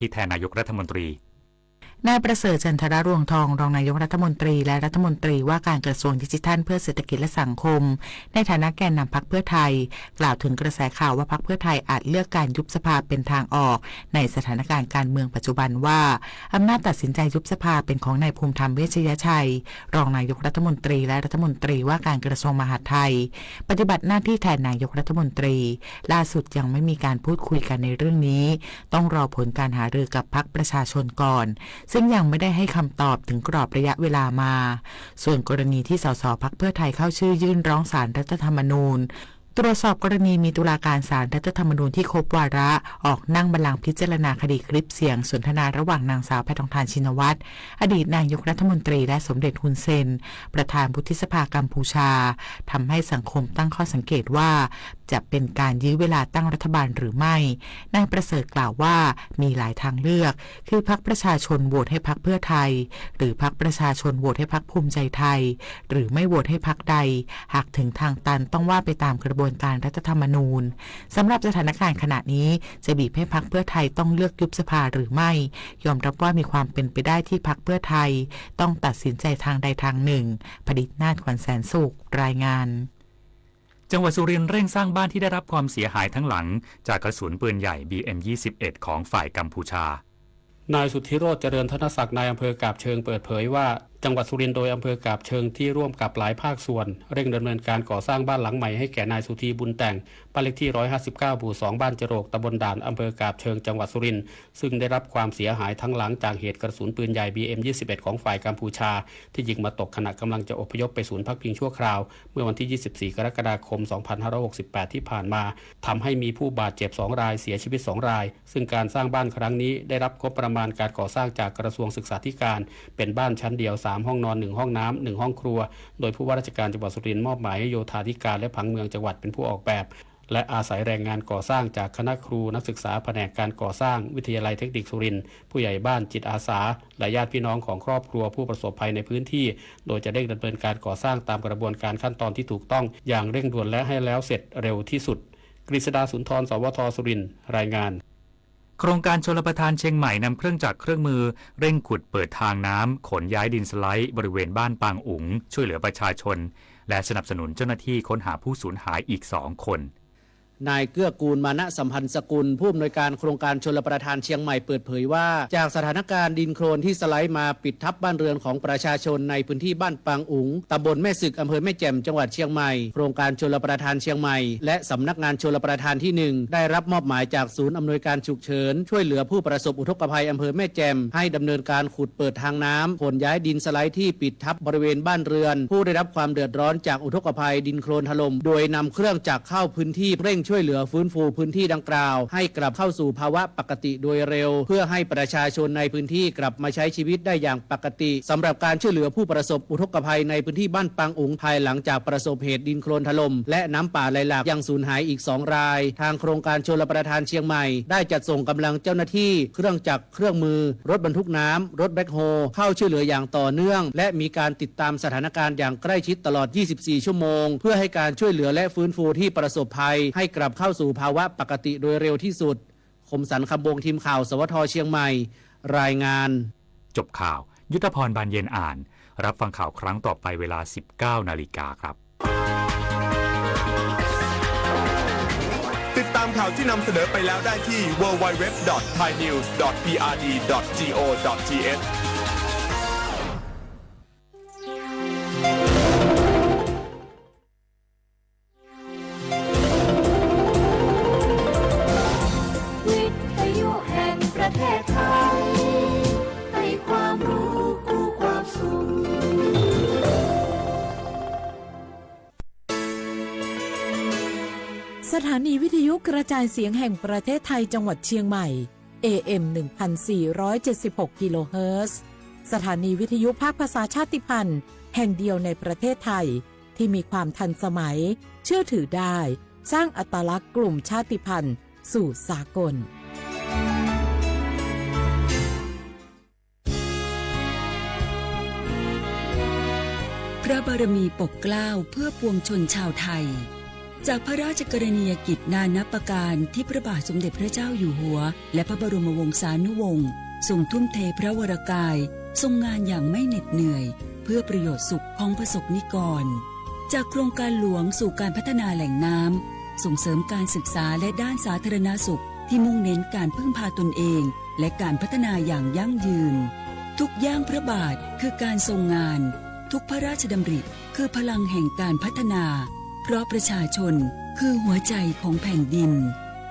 ที่แทนนายกรัฐมนตรี นายประเสริฐ จันทรรวงทอง รองนายกรัฐมนตรีและรัฐมนตรีว่าการกระทรวงดิจิทัลเพื่อเศรษฐกิจและสังคม ในฐานะแกนนำพรรคเพื่อไทย กล่าวถึงกระแสข่าวว่าพรรคเพื่อไทยอาจเลือกการยุบสภาเป็นทางออกในสถานการณ์การเมืองปัจจุบันว่า อำนาจตัดสินใจยุบสภาเป็นของนายภูมิธรรม เวชยชัย รองนายกรัฐมนตรีและรัฐมนตรีว่าการกระทรวงมหาดไทย ปฏิบัติหน้าที่แทนนายกรัฐมนตรี ล่าสุดยังไม่มีการพูดคุยกันในเรื่องนี้ ต้องรอผลการหารือกับพรรคประชาชนก่อน ซึ่งยังไม่ได้ให้คำตอบถึงกรอบระยะเวลามา ส่วนกรณีที่ สส พรรคเพื่อไทยเข้าชื่อยื่นร้องศาลรัฐธรรมนูญ ตรวจสอบกรณีมีตุลาการศาลรัฐธรรมนูญที่ครบวาระออกนั่งบัลลังก์พิจารณาคดีคลิปเสียงสนทนาระหว่างนางสาวแพทองธาร ชินวัตร อดีตนายกรัฐมนตรี และสมเด็จฮุนเซน ประธานวุฒิสภากัมพูชา ทำให้สังคมตั้งข้อสังเกตว่า จะเป็นการยื้อเวลาตั้งรัฐบาลหรือไม่ นายประเสริฐกล่าวว่ามีหลายทางเลือก คือพรรคประชาชนโหวตให้พรรคเพื่อไทย หรือพรรคประชาชนโหวตให้พรรคภูมิใจไทย หรือไม่โหวตให้พรรคใด หากถึงทางตันต้องว่าไปตามกระบวนการรัฐธรรมนูญ สำหรับสถานการณ์ขณะนี้จะบีบให้พรรคเพื่อไทยต้องเลือกยุบสภาหรือไม่ ยอมรับว่ามีความเป็นไปได้ที่พรรคเพื่อไทยต้องตัดสินใจทางใดทางหนึ่ง ผลิตนาถ ขวัญแสนสุข รายงาน จังหวัดสุรินทร์เร่งสร้างบ้านที่ได้รับความเสียหายทั้งหลังจากกระสุนปืนใหญ่ บีเอ็มยี่สิบเอ็ด ของฝ่ายกัมพูชา นายสุทธิโรจน์ เจริญธนศักดิ์ นายอำเภอกาบเชิงเปิดเผยว่า จังหวัดสุรินทร์โดยอำเภอกาบเชิงที่ร่วมกับหลายภาคส่วน เร่งดำเนินการก่อสร้างบ้านหลังใหม่ให้แก่นายสุธี บุญแต่ง บ้านเลขที่ ร้อยห้าสิบเก้า หมู่ สอง บ้านจรวก ตำบลด่าน อำเภอกาบเชิง จังหวัดสุรินทร์ ซึ่งได้รับความเสียหายทั้งหลังจากเหตุกระสุนปืนใหญ่ บีเอ็มยี่สิบเอ็ด ของฝ่ายกัมพูชา ที่ยิงมาตกขณะกำลังจะอพยพไปศูนย์พักพิงชั่วคราว เมื่อวันที่ ยี่สิบสี่ กรกฎาคม สองพันห้าร้อยหกสิบแปด ที่ผ่านมา ทำให้มีผู้บาดเจ็บ สอง ราย เสียชีวิต สอง ราย ซึ่งการสร้างบ้านครั้งนี้ได้รับงบประมาณการก่อสร้างจากกระทรวงศึกษาธิการ เป็นบ้านชั้นเดียว สาม ห้องนอน หนึ่ง ห้องน้ำ หนึ่ง ห้องครัว โดยผู้ว่าราชการจังหวัดสุรินทร์มอบหมายให้โยธาธิการและผังเมืองจังหวัดเป็นผู้ออกแบบ และอาศัยแรงงานก่อสร้างจากคณะครูนักศึกษาแผนกการก่อสร้างวิทยาลัยเทคนิคสุรินทร์ ผู้ใหญ่บ้านจิตอาสา และญาติพี่น้องของครอบครัวผู้ประสบภัยในพื้นที่ โดยจะเร่งดำเนินการก่อสร้างตามกระบวนการขั้นตอนที่ถูกต้องอย่างเร่งด่วนและให้แล้วเสร็จเร็วที่สุด กฤษดา สุนทร สวท สุรินทร์ รายงาน โครงการชลประทานเชียงใหม่นำเครื่องจักรเครื่องมือเร่งขุดเปิดทางน้ำขนย้ายดินสไลด์บริเวณบ้านปางอุ๋ง ช่วยเหลือประชาชน และสนับสนุนเจ้าหน้าที่ค้นหาผู้สูญหายอีกสองคน นายเกื้อกูล มานะสัมพันธ์สกุล ผู้อำนวยการโครงการชลประทานเชียงใหม่เปิดเผยว่า จากสถานการณ์ดินโคลนที่สไลด์มาปิดทับบ้านเรือนของประชาชนในพื้นที่บ้านปางอุ๋ง ตำบลแม่สึก อำเภอแม่แจ่ม จังหวัดเชียงใหม่ โครงการชลประทานเชียงใหม่ และสำนักงานชลประทานที่หนึ่ง ได้รับมอบหมายจากศูนย์อำนวยการฉุกเฉิน ช่วยเหลือผู้ประสบอุทกภัยอำเภอแม่แจ่ม ให้ดำเนินการขุดเปิดทางน้ำขนย้ายดินสไลด์ที่ปิดทับบริเวณบ้านเรือน ผู้ได้รับความเดือดร้อนจากอุทกภัยดินโคลนถล่ม โดยนำเครื่องจักรเข้าพื้นที่เร่งช่วยเหลือฟื้นฟูพื้นที่ดังกล่าว ให้กลับเข้าสู่ภาวะปกติโดยเร็ว เพื่อให้ประชาชนในพื้นที่กลับมาใช้ชีวิตได้อย่างปกติ สำหรับการช่วยเหลือผู้ประสบอุทกภัยในพื้นที่บ้านปางอุ๋ง ภายหลังจากประสบเหตุดินโคลนถล่ม และน้ำป่าไหลหลาก ยังสูญหายอีกสองราย ทางโครงการชลประทานเชียงใหม่ ได้จัดส่งกำลังเจ้าหน้าที่ เครื่องจักร เครื่องมือ รถบรรทุกน้ำ รถแบ็คโฮ เข้าช่วยเหลืออย่างต่อเนื่อง และมีการติดตามสถานการณ์อย่างใกล้ชิดตลอด ยี่สิบสี่ ชั่วโมง เพื่อให้การช่วยเหลือและฟื้นฟูที่ประสบภัย ให้กลับเข้าสู่ภาวะปกติโดยเร็วที่สุด คมสันต์ คำวงศ์ ทีมข่าว สวท เชียงใหม่ รายงาน จบข่าว ยุทธพร บานเย็นอ่าน รับฟังข่าวครั้งต่อไปเวลา สิบเก้า นาฬิกาครับ ติดตามข่าวที่นำเสนอไปแล้วได้ที่ ดับเบิลยู ดับเบิลยู ดับเบิลยู ดอท ไทยนิวส์ ดอท พีอาร์ดี ดอท จีโอ ดอท ทีเอช วิทยุแห่งประเทศไทย ให้ความรู้คู่ความสุข สถานีวิทยุกระจายเสียงแห่งประเทศไทยจังหวัดเชียงใหม่ เอเอ็ม หนึ่งพันสี่ร้อยเจ็ดสิบหก กิโลเฮิรตซ์ สถานีวิทยุภาคภาษาชาติพันธุ์แห่งเดียวในประเทศไทย ที่มีความทันสมัย เชื่อถือได้ สร้างอัตลักษณ์กลุ่มชาติพันธุ์สู่สากล พระบารมีปกเกล้าเพื่อปวงชนชาวไทย จากพระราชกรณียกิจนานับประการที่พระบาทสมเด็จพระเจ้าอยู่หัว และพระบรมวงศานุวงศ์ทรงทุ่มเทพระวรกาย ทรงงานอย่างไม่เหน็ดเหนื่อย เพื่อประโยชน์สุขของประสบนิกร จากโครงการหลวงสู่การพัฒนาแหล่งน้ำ ส่งเสริมการศึกษาและด้านสาธารณสุขที่มุ่งเน้นการพึ่งพาตนเอง และการพัฒนาอย่างยั่งยืน ทุกย่างพระบาทคือการทรงงาน ทุกพระราชดำริคือพลังแห่งการพัฒนา เพราะประชาชนคือหัวใจของแผ่นดิน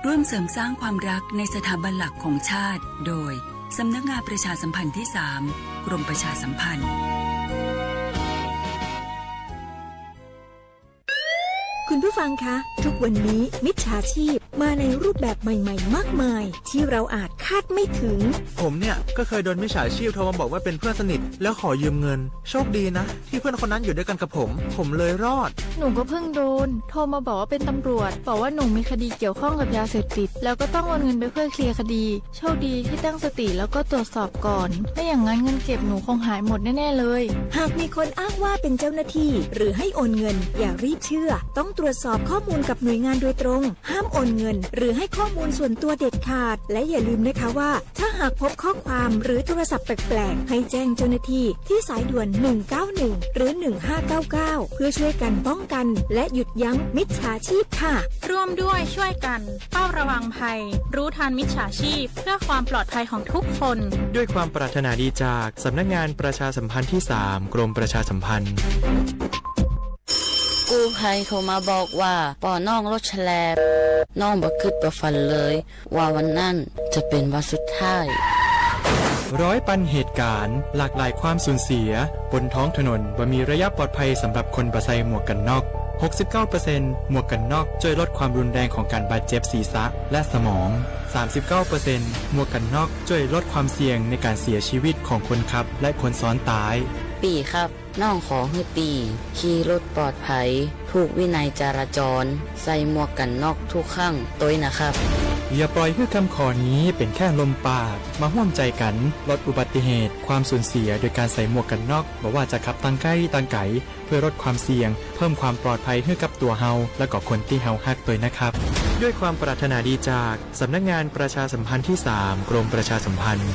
ร่วมเสริมสร้างความรักในสถาบันหลักของชาติ โดย สำนักงานประชาสัมพันธ์ที่สาม กรมประชาสัมพันธ์ คุณผู้ฟังคะ ทุกวันนี้มิจฉาชีพมาในรูปแบบใหม่ๆ มากมาย ที่เราอาจคาดไม่ถึง ผมเนี่ยก็เคยโดนมิจฉาชีพโทรมาบอกว่าเป็นเพื่อนสนิทแล้วขอยืมเงิน โชคดีนะที่เพื่อนคนนั้นอยู่ด้วยกันกับผม ผมเลยรอด หนูก็เพิ่งโดนโทรมาบอกว่าเป็นตำรวจ บอกว่าหนูมีคดีเกี่ยวข้องกับยาเสพติด แล้วก็ต้องโอนเงินไปเพื่อเคลียร์คดี โชคดีที่ตั้งสติแล้วก็ตรวจสอบก่อน ไม่อย่างนั้นเงินเก็บหนูคงหายหมดแน่ๆเลย หากมีคนอ้างว่าเป็นเจ้าหน้าที่ หรือให้โอนเงิน อย่ารีบเชื่อ ต้องตรวจสอบข้อมูลกับหน่วยงานโดยตรง ห้ามโอนเงิน หรือให้ข้อมูลส่วนตัวเด็ดขาด และอย่าลืมนะคะว่า ถ้าหากพบข้อความหรือโทรศัพท์แปลกๆ ให้แจ้งเจ้าหน้าที่ที่สายด่วน หนึ่งเก้าหนึ่ง หรือ หนึ่งห้าเก้าเก้า เพื่อช่วยกันป้องกัน และหยุดยั้งมิจฉาชีพค่ะ ร่วมด้วยช่วยกัน เฝ้าระวังภัย รู้ทันมิจฉาชีพ เพื่อความปลอดภัยของทุกคน ด้วยความปรารถนาดีจากสำนักงานประชาสัมพันธ์ที่สาม กรมประชาสัมพันธ์ กู้ภัยโทรมาบอกว่าปอน้องรถแฉลบ น้องบ่คิดบ่ฝันเลย ว่าวันนั้นจะเป็นวันสุดท้าย ร้อยปันเหตุการณ์ หลากหลายความสูญเสีย บนท้องถนนบ่มีระยะปลอดภัยสำหรับคนบ่ใส่หมวกกันน็อก หกสิบเก้าเปอร์เซ็นต์ หมวกกันน็อกช่วยลดความรุนแรงของการบาดเจ็บศีรษะและสมอง สามสิบเก้าเปอร์เซ็นต์ หมวกกันน็อกช่วยลดความเสี่ยงในการเสียชีวิตของคนขับและคนซ้อนท้าย ปีครับ น้องขอให้ปี ขี่รถปลอดภัย ผูกวินัยจราจร ใส่หมวกกันน็อกทุกครั้งตวยนะครับ อย่าปล่อยให้คำขอนี้เป็นแค่ลมปาก มาร่วมใจกันลดอุบัติเหตุ ความสูญเสียโดยการใส่หมวกกันน็อก บ่ว่าจะขับทางใกล้ทางไกล เพื่อลดความเสี่ยง เพิ่มความปลอดภัยให้กับตัวเฮา และก็คนที่เฮาฮักตวยนะครับ ด้วยความปรารถนาดีจากสำนักงานประชาสัมพันธ์ที่สาม กรมประชาสัมพันธ์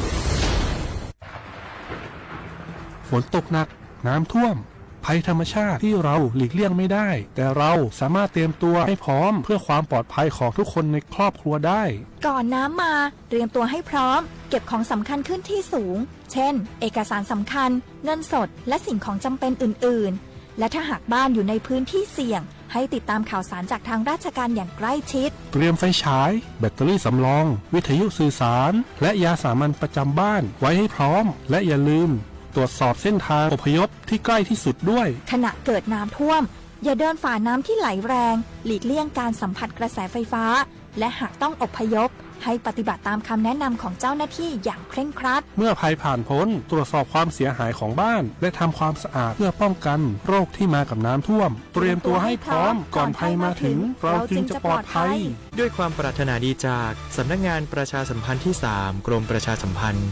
ฝนตกหนัก น้ำท่วม ภัยธรรมชาติที่เราหลีกเลี่ยงไม่ได้ แต่เราสามารถเตรียมตัวให้พร้อมเพื่อความปลอดภัยของทุกคนในครอบครัวได้ ก่อนน้ำมา เตรียมตัวให้พร้อม เก็บของสำคัญขึ้นที่สูง เช่น เอกสารสำคัญ เงินสด และสิ่งของจำเป็นอื่นๆ และถ้าหากบ้านอยู่ในพื้นที่เสี่ยง ให้ติดตามข่าวสารจากทางราชการอย่างใกล้ชิด เตรียมไฟฉาย แบตเตอรี่สำรอง วิทยุสื่อสาร และยาสามัญประจำบ้านไว้ให้พร้อม และอย่าลืม ตรวจสอบเส้นทางอพยพที่ใกล้ที่สุดด้วย ขณะเกิดน้ำท่วม อย่าเดินฝ่าน้ำที่ไหลแรง หลีกเลี่ยงการสัมผัสกระแสไฟฟ้า และหากต้องอพยพ ให้ปฏิบัติตามคำแนะนำของเจ้าหน้าที่อย่างเคร่งครัด เมื่อภัยผ่านพ้น ตรวจสอบความเสียหายของบ้าน และทำความสะอาดเพื่อป้องกันโรคที่มากับน้ำท่วม เตรียมตัวให้พร้อม ก่อนภัยมาถึง เราจึงจะปลอดภัย ด้วยความปรารถนาดีจากสำนักงานประชาสัมพันธ์ที่สาม กรมประชาสัมพันธ์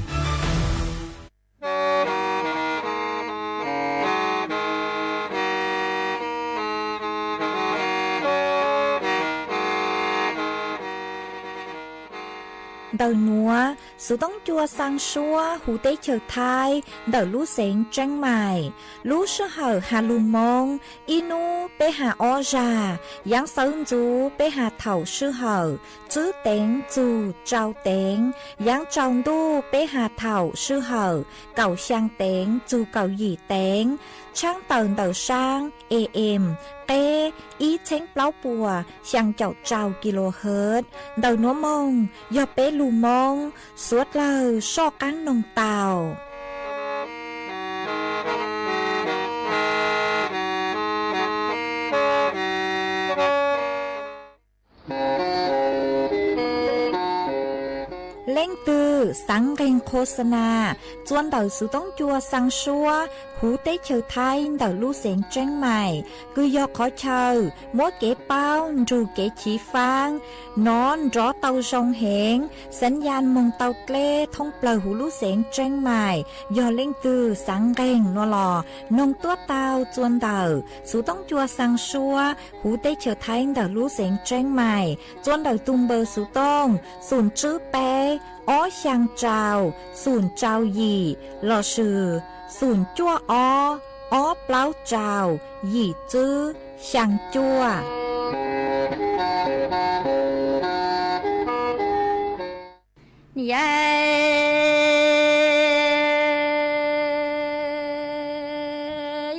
Ntawm nuav, xuv toob cua xaa suab huv teb chaws Thaib ntawm lub xeev Tseeb Maim. Lub sij hawm has lug Moob, ib nub peb has ob zag, yaav sawv ntxuv peb has thaum sij hawm tswb teev txug tsau teev, yaav tsaus ntuj peb has thaum sij hawm kaum xyaa teev txug kaum yim teev, tshaab tawm ntawm saab A M qeb ib txheeb plaub puas xyaa caum rau kilohertz. Ntawm nuav moog yog peb lug Moob, suav dlawg soj qaab noog tau. Leej twg xav nqeeg qhua xa nas txua ntawm xuv toob cua xaa suab huv teb chaws Thaib ntawm lub xeev Tseeb Mais, kws yog qhov chaw muab kev paub nrug kev chiv faab nov nrov tau zoo heev, xav yaj moog tau dleb thoob plawg huv lub xeev Tseeb Mais. Yog leej twg xav nqeeg no los noog tuab tau txua ntawm xuv toob cua xaa suab huv teb chaws Thaib ntawm lub xeev Tseeb Mais txua ntawm tug npawb xuv tooj xum tswb peb ob xyaa rau xum rau yim lossis xum cuaj ob ob plaub rau yim tswb xyaa cuaj. Niam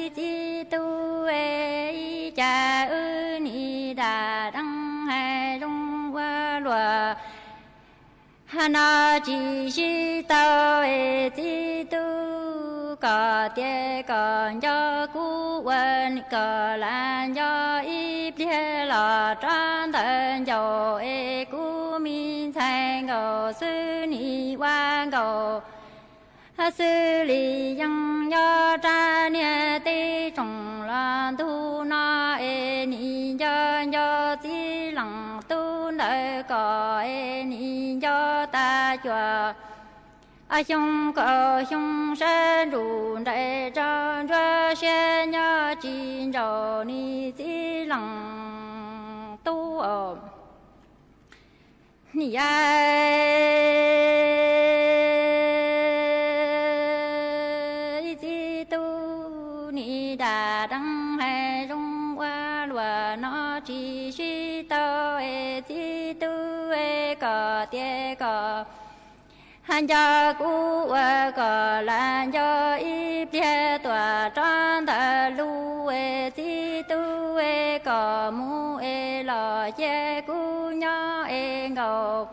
ib txiv tub, ib cas wb nim dam deev hais zoo ua luaj. Hab no tsis sib tau es txiv tub, kom tias kom nco kuv ua kom lam nco ib pliag los rov ntawd ncaus es kuv me ntxhais nkaus xwb nim ua nkaus. Hab xwb li yeej nyob rab niag teb tsoom los ntug no es nim nco nco txiv leej tub ntawd kom es nim nco tas cuam xyoo kaum xyoo sab ntsuj nraim rau nruab siab nyob tsis ntsaum nim txiv leej tub. Niam ib txiv tub, nim dam deev hais zoo ua luaj no tsis sib tau es txiv tub, kom tias kom hab nco kuv ua kom lam nco ib pliag tuam rov ntawd lub es txiv tub, kom mus es los cia kuv nyob es nkaus.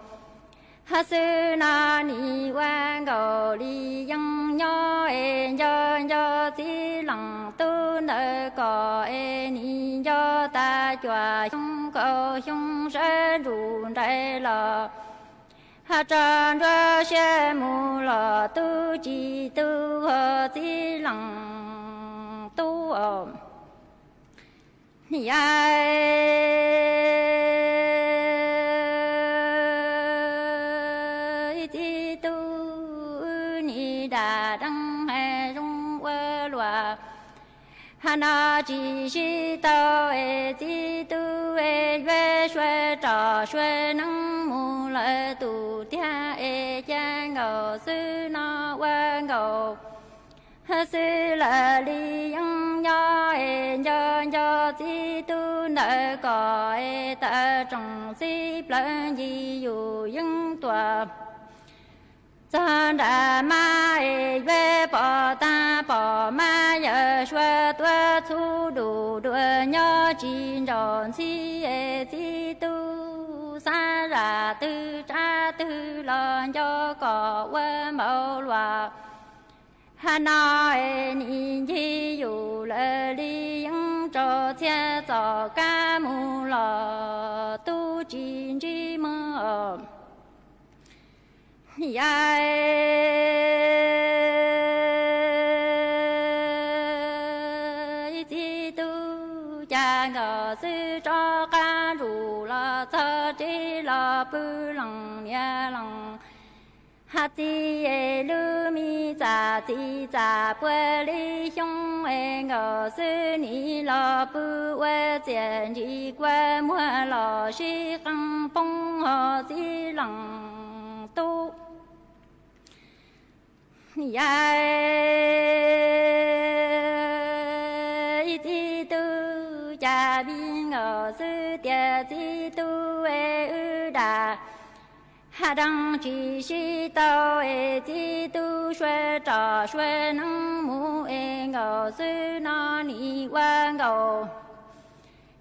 Hab xwb no nim ua nkaus li yeej nyob es nco nco txiv leej tub ntawd kom es nim nco tas cuam xyoo kaum xyoo sab ntsuj nraim los hab rau nruab siab mus los tub tsis tu ho txiv leej tub. Niam ib txiv tub, nim dam deev hais zoo ua luaj. Hab no tsis sib tau es txiv tub, yuav sua tsom sua neeb mus lawm tus tiag es ca nkaus xwb no ua nkaus. Hab xwb lawm li yeej nyob es nco nco txiv tub ntawd kom es tawm tsoom txiv plaws ncig yus yeej tuam txog nram mab es yuav pom tag pom mab yawm sua tuab txhub du dua nyob tsis ntsaum ntxhib es txiv tub xav zam twg tsab twg los nco kom ua npaum luaj. Hab no es nim ncig yus lawm li yeej rau txhiab txom kab mus los tub tsis ntsib mog. Niam ib txiv tub, ca nkaus xwb rov qab ntsuj los txog tsev los pw leej niam leej. Hab txiv es lub me txam txiv txam puav li xyoo es nkaus xwb nim los pw ua txiaj ntsim kua muag los sib qee poob ho txiv leej tub. Niam ib txiv tub, ca vij nkaus xwb tias txiv tub es wb dam hab deev tsis sib tau es txiv tub sua tsom sua neeb mus es nkaus xwb no nim ua nkaus.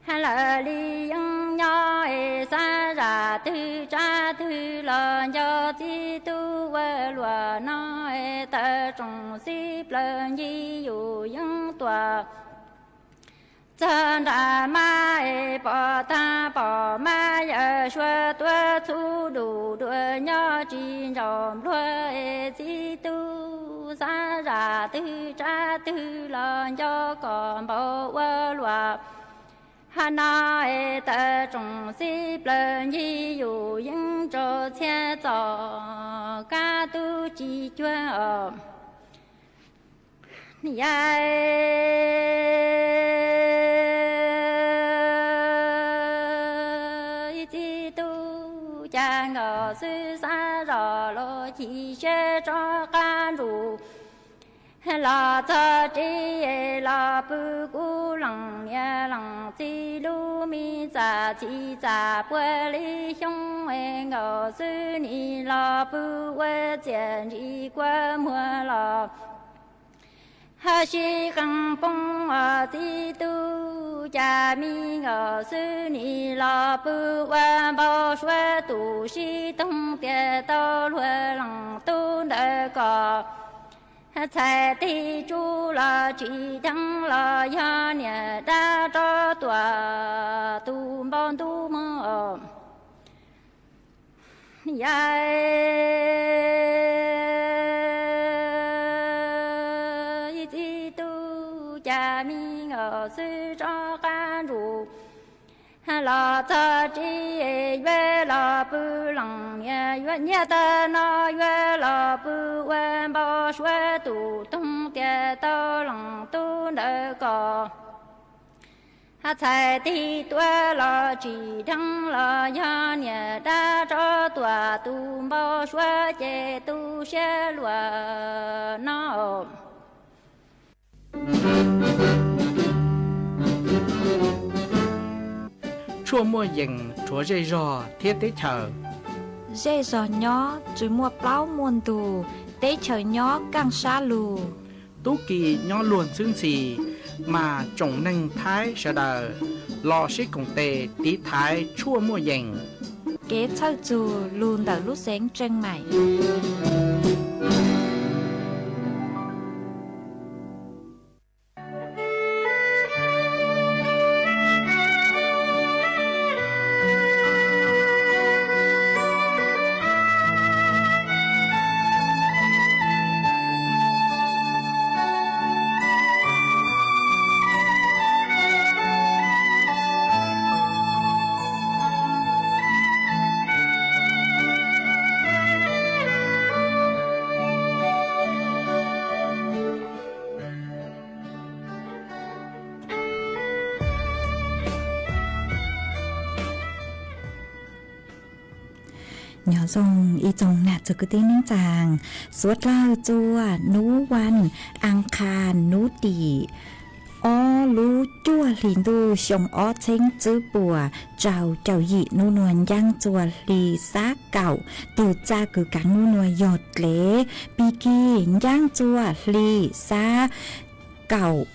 Hab lawm li yeej nyob es xav zam twg tsab twg los nco txiv tub ua luaj no es tawm tsoom txiv plaws ncig yus yeej tuam tag nram mab es pom tag pom mab, yawm suav tuav txhuv dum dua nyob tsis ntsaum npluag es txiv tub xav zam twg tsab twg los nco kom npau ua luam. Hab no es tawm tsoom txib plawg ncig yus yeeb rau txhiab txom kab tub tsis cuag os. Yam ib txiv tub cas nkaus xwb xav zam los chim siab tso qab ntsuj los txog tsev los pw kuv leej niam leej txiv lub me txam txhij txam pua li xyoo es nkaus xwb nim los pw ua txiaj ntsim kua muag los hab sib qee poob os txiv tub cas me nkaus xwb nim los pw ua npau suav tus sib toog tias tau luag leej tub ntawd kom txhais tig tsuj los tsis dheev los yog niam dab rov tuam tus npau ntub mog. Yam ib txiv tub cas me nkaus xwb tso qab ntsuj los txog tsev yuav los pw leej niam yuav nyiaj tag no yuav los pw ua npau suav tus toog tias tau leej tub ntawd kom txhais tig tuaj los tsis dheev los yog niam dab rov tuam tus npau suav ces tu siab luag no. Tshuaj muaj yees rhuav zej zog thiab teb chaws. Zej zog nyob tsis muaj plaub muaj ntug, teb chaws nyob kaj sab lug. Tub ki nyob luag ntxhwb ntxhi, mas tsoom neeg Thaib sawv daws los sib koom tes tiv thaiv tshuaj muaj yees. Kev txhawj txug lug ntawm lub xeev Tseej Maim. Nyob zoo ib tsoom nam txiv kwv tij neej tsaa, suav dlawg txua nub vaj as qhas nub tim ob lub cuaj hlis ntuj xyoo ob txheeb tsib puas rau caum yim nub nua ncaaj txua hli xab kaum, tug txaj kws kaav nub nua yog dlev, pig kig ncaaj txua hli xab kaum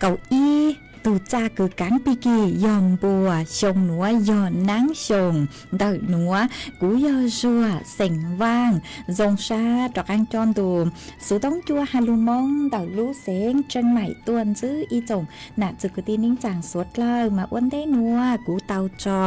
kaum ib, tug txaj kws kaav pig kig yog npua, xyoo nuav yog naab xyoo ntawm nuav. Kuv yog Zuag xeem Vaaj, zoo sab rov qaab coj ntu xuv toob cua has lug Moob ntawm lub xeev Tseej Maim tuaj ntsib ib tsoom nam txiv kwv tij neej tsaa suav dlawg mas ua ntej nuav kuv tau tso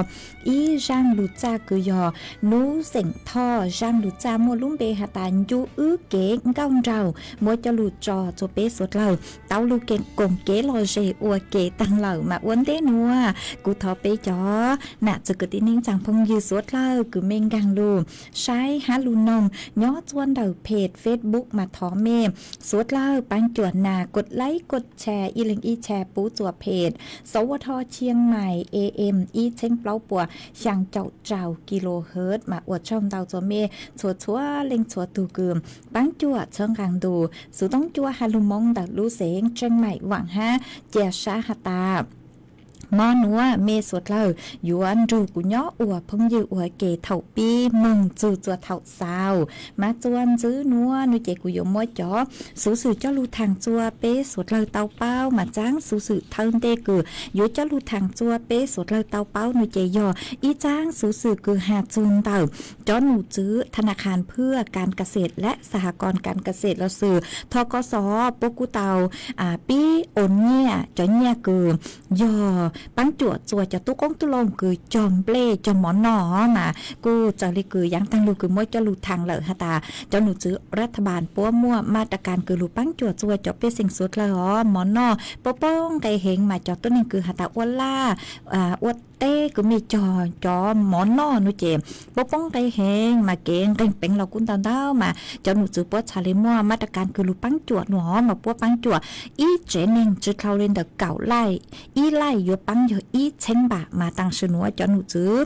ib zaaj lug txaj kws yog nub xeem Thoj, zaaj lug txaj muaj lub npe has tas ncu wb kev nkauj nraug, muab coj lug tso txua peb suav dlawg tau lug koom kev lom zem ua ke taag lawm mas ua ntej nuav kuv thov peb cov nam txiv kwv tij neej tsaa phooj ywg suav dlawg kws mej nkaag lug saib hab lug noog nyob txua ntawm page Facebook mas thov mej suav dlawg paab cuam nas kos laib kos tshare ib leeg ib tshare pub txua page Sawv Ua Tho Chiang Mai A M ib txheeb plaub puas xyaa caum rau kilohertz mas ua tsaug ntau txua mej txhua txhua leej txhua tug kws paab cuam txhawb nqaa ntu xuv toob cua has lug Moob ntawm lub xeev Tseej Maim vaam hab cia sab has tas Mov nuav mej suav dlawg yuav nrug kuv nyob ua phooj ywg ua ke thaum pib moog txug txuas thaum xaus. Mas txuas ntxiv nuav nuav ces kuv yuav muab cov xuv xwm coj lug thaam txuas peb suav dlawg tau paub, mas txaab xuv xwm thawj ntej kws yuav coj lug thaam txuas peb suav dlawg tau paub nuav ces yog ib txaab xuv xwm kws has txug ntawm cov num tswv ธนาคารเพื่อการเกษตรและสหกรณ์การเกษตร los sis thov kos xov puab kuj tau pib oos nyiaj, cov nyiaj kws yog paab cuam txuas cov tub qoob tub loo kws cog nplej cog mov noj mas kuj txawm le kws yaav taag lug kws muab coj lug thaam lawm has tas cov num tswv รัฐบาล puab muaj มาตรการ kws lug paab cuam txuas cov pej xeem suav dlawg os mov noj. Puab poob nqe heev mas cov tuab neeg kws has tas ua laj ua teb kws mej cog cov mov noj nuav ces puab poob nqe heev mas kev nqeeg peev los kuj ntau ntau mas cov num tswv puab txhad le muaj มาตรการ kws lug paab cuam nuav os mas puab paab cuam ib tsev neeg tsi dhau le ntawm kaum laij, ib laij yuav paab yog ib txheeb npam mas tam sim nuav cov num tswv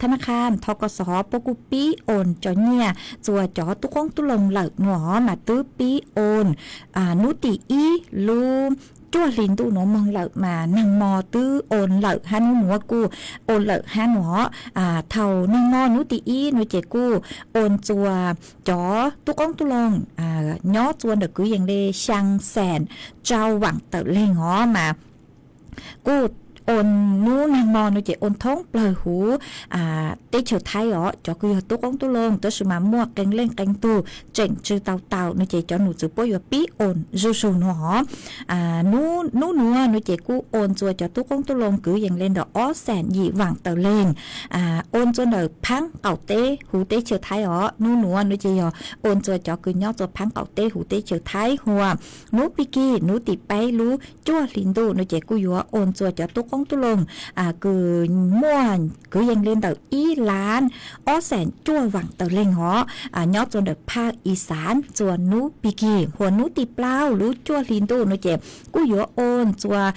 ธนาคาร thov kos xov puab kuj pib oos cov nyiaj txuas cov tub qoob tub loo lawm nuav os mas twb pib oos nub tim ib lub cuaj hli ntuj nuav moog lawm mas naag mo twb oos lawm hab nub nuav kuj oos lawm hab nuav os. Thaum naag mo nub tim ib nuav ces kuj oos txuas cov tub qoob tub loo nyob txuas ntawm kwv yees le xyaa xees tsau vaam tawm leeg os mas kuj oos nub naag mo nuav ces oos thoob plawg huv teb chaws Thaib os cov kws yog tub qoob tub loo, tab sis mas muaj qee leej qee tug tseem tsi tau tau nuav ces cov num tswv puab yuav pib oos zuj zug nuav os. Nub nuav nuav ces kuj oos txuas cov tub qoob tub loo kwv yees le ntawm ob xees yim vaam tawm leeg, oos txuas ntawm phaab qaum teb huv teb chaws Thaib os. Nub nuav nuav ces yog oos txuas cov kws nyob txuas phaab qaum teb huv teb chaws Thaib hua. Nub pig kig nub tim peb lub cuaj hli ntuj nuav ces kuj yuav oos txuas cov tub qoob tub loo kws muaj kwv yees le ntawm ib lab ob xees cuaj vaam tawm leeg os, nyob txuas ntawm phav i xaav txuas nub pig kig hua. Nub tim plaub lub cuaj hli ntuj nuav ces kuj yuav oos txuas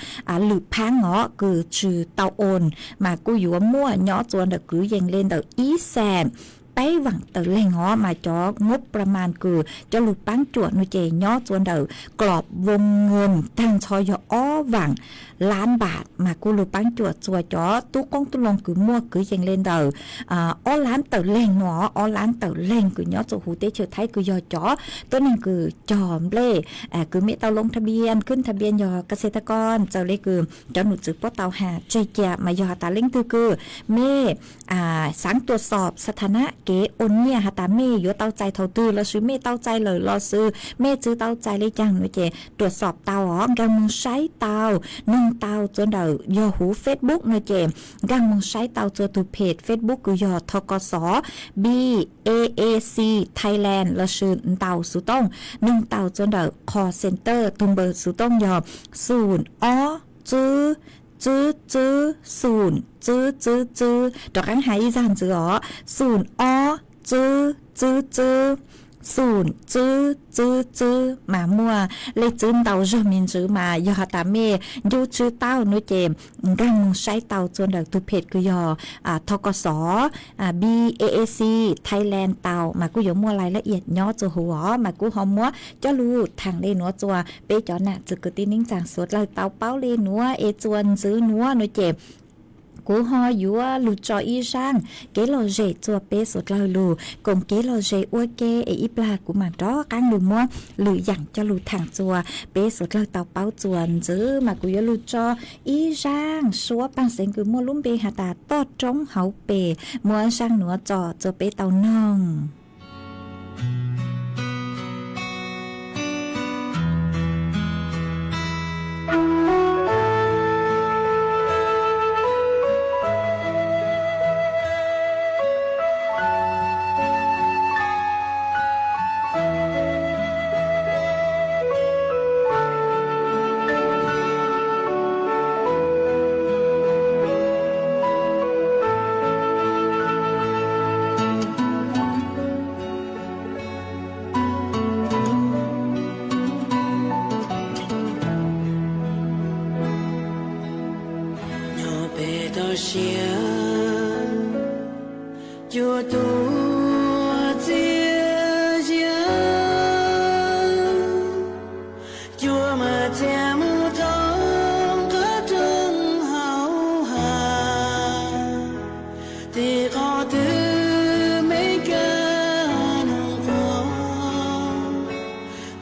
lwm phaab os kws tsi tau oos mas kuj yuav muaj nyob txuas ntawm kwv yees le ntawm ib xees peb vaam tawm leeg os mas cov งบประมาณ kws coj lug paab cuam nuav ces nyob txuas ntawm กรอบวงเงิน taag nrho yog ob vaam lab npam mas kuj lug paab cuam txuas cov tub qoob tub loo kws muaj kwv yees le ntawm ob lab tawm leeg nuav, ob lab tawm leeg kws nyob txuas huv teb chaws Thaib kws yog cov tuab neeg kws cog nplej kws mej tau ลงทะเบียน ขึ้นทะเบียน yog เกษตรกร txawm le kws cov num tswv puab tau has tseg ca mas yog has tas leej twg kws mej xaav ตรวจสอบ สถานะ kev oos nyiaj has tas mej yuav tau txais thaum twg los sis mej tau txais lawm los sis mej tsi tau txais le caag nuav ces ตรวจสอบ tau os, nkaag moog saib tau, noog tau txuas ntawm yog huv Facebook nuav ces nkaag moog saib tau txuas tug peg Facebook kws yog thov kos xov B A A C Thailand los sis ntaus xuv tooj, noog tau txuas ntawm call center tug npawb xuv tooj yog xum ob tswb tswb tswb xum tswb tswb tswb. Rov qaab has ib zaag ntxiv os, xum ob tswb tswb tswb xum tswb tswb tswb mas muaj lej tswb ntau zog me ntsis mas yog has tas mej ncu tswb tau nuav ces nkaag moog saib tau txuas ntawm tug peg kws yog thov kos xov B A A C Thailand tau mas kuj yuav muaj lais lab iam nyob txuas huv os mas kuj ho muab coj lug thaam le nuav txuas peb cov nam txiv kwv tij neej tsaa suav dlawg tau paub le nuav es txuas ntxiv nuav nuav ces kuv ho yuav lug tso ib zaaj kev lom zem txuas peb suav dlawg lug koom kev lom zem ua ke es ib plag kuv mam rov qaab lug muab lwm yaam coj lug thaam txuas peb suav dlawg tau paub txuas ntxiv mas kuv yuav lug tso ib zaaj suab paaj xeev kws muaj lub npe has tas toj roob hauv pes, muab zaaj nuav tso txuas peb tau noog.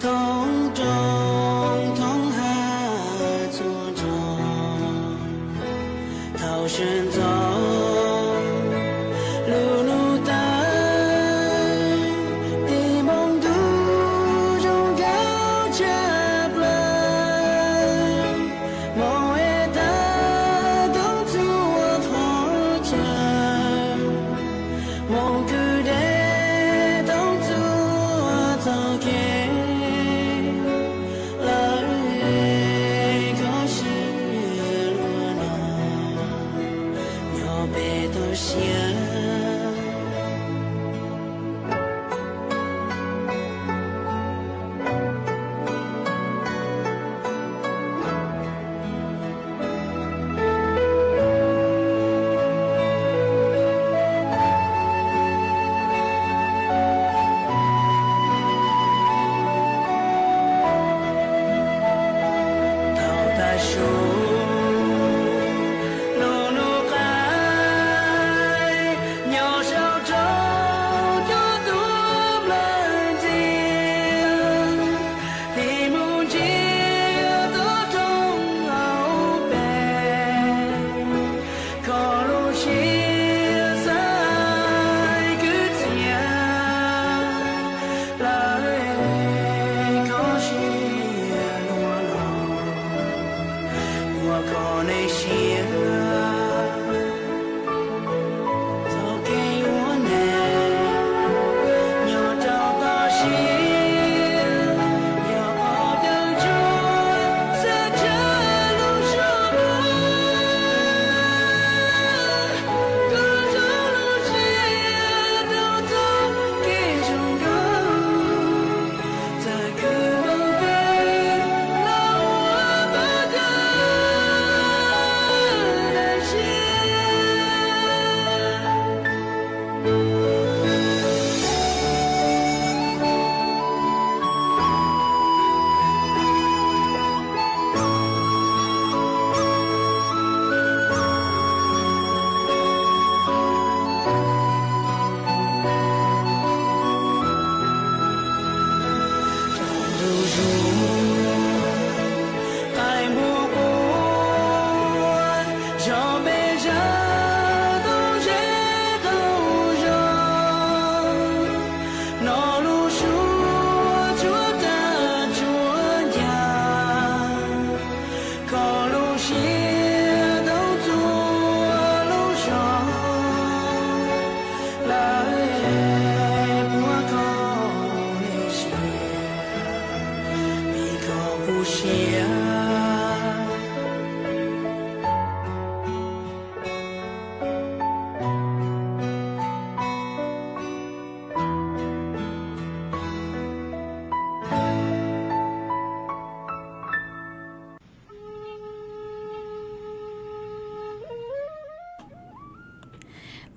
Thoob roob thoob hav txhua nroog, thaum sawv ntxov lub hnub tawm, tim npoo ntuj zoo nkauj tshaj plaws. Hmoov es tag thoob txhua qhov chaw, hmoov kwv deb thoob txhua txoj kev, lawv kho siab luag no nyob peb toj siab. Thaum tag su lub hnub qaij, nyob saum roob cua tuaj nplawg ntxiag, tig mus ntsia toj roob hauv pes, kho lub siab xaiv kwv txhiaj, lawv kho siab luag los ua kom nej siab. Txoj kev ua neej nyob rau toj siab, yog qhov dawb ntsuab xav tshaj lub zog loj, koj zov lub siab rau txoj kev zoo nkauj, txawm khwv npoo peb los ua pab tawg daim siab. Ntu zus qaij npua quaj, zov peb zaj tau zeb tau zog, hnov lub suab tsuab tag tsuab ncaj, kho lub siab thoob txhua lub zog, lawv puab kho nej siab, vim koj kuv siab.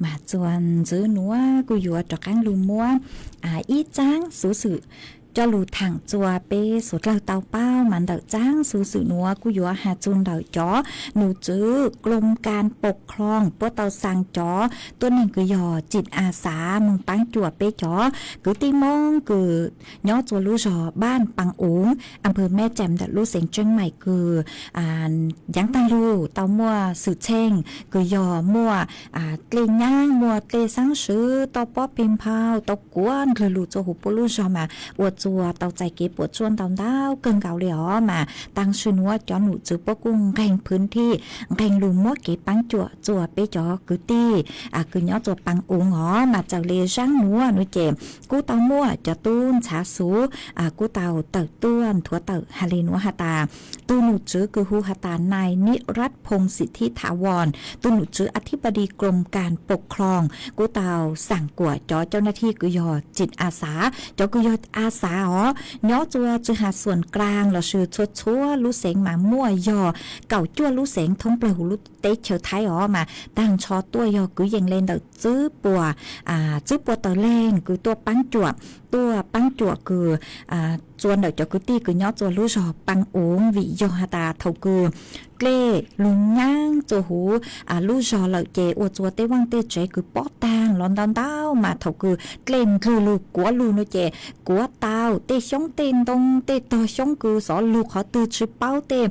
Mas txuas ntxiv nuav kuj yuav rov qaab lug muab ib txaab xuv xwm coj lug thaam txuas peb suav dlawg tau paub. Mas ntawm txaab xuv xwm nuav kuj yuav has txug ntawm cov num tswv กรมการปกครอง puab tau xaa cov tuab neeg kws yog tsim as xav moog paab cuam peb cov kwv tij Moob kws nyob txua lub zog Npaaj Paa Ungv, am pawg Meb Tsaam ntawm lub xeev Tseeb Maim kws yaav taag lug tau muaj xwm txheej kws yog muaj dlej nyaab muaj dlej xaab swv toj pob peg nphau tau kuav ndlwg lug txua huv puab lub zog mas ua txuas tau txais kev puam tsuaj ntau ntau kawg nkaus le os. Mas taag sim nuav cov num tswv puab kuj nqeeg phwv thij nqeeg lug muab kev paab cuam txua peb cov kwv tij kws nyob txua Paa Ungv os. Mas txawm le zaab nuav nuav ces kuj tau muaj cov tub ntxhaav xuv kuj tau tawm tuaj nthuav tawm has le nuav has tas, tug num tswv kws hu has tas nai Nib Rat Phoo Xim Thib Thav Voos, tug num tswv อธิบดีกรมการปกครอง kuj tau xaam kuam cov cau nav thij kws yog tsim as xav, cov kws yog as xav os, nyob txua tsi has xuam klaag lossis txhua txhua lub xeev mas muaj yog kaum cuaj lub xeev thoob plawg huv lub teb chaws Thaib os. Mas taag nrho tuaj yog kwv yees le ntawm tswb puas, tswb puas tawm leeg kws tuaj paab cuam, tuaj paab cuam kws txua ntawm cov kwv tij kws nyob txua lub zog Paa Ungv vim yog has tas thaum kws dlej lug nyaab txua huv lub zog lawm ces ua txua tej vaaj tej tsev kws pob taag los ntau ntau mas thaum kws dlej ndlwg lug kuav lug no ces kuav tau tej xyoob tej ntoo tej tog xyoob kws xov lug qhov twg tsis paub tej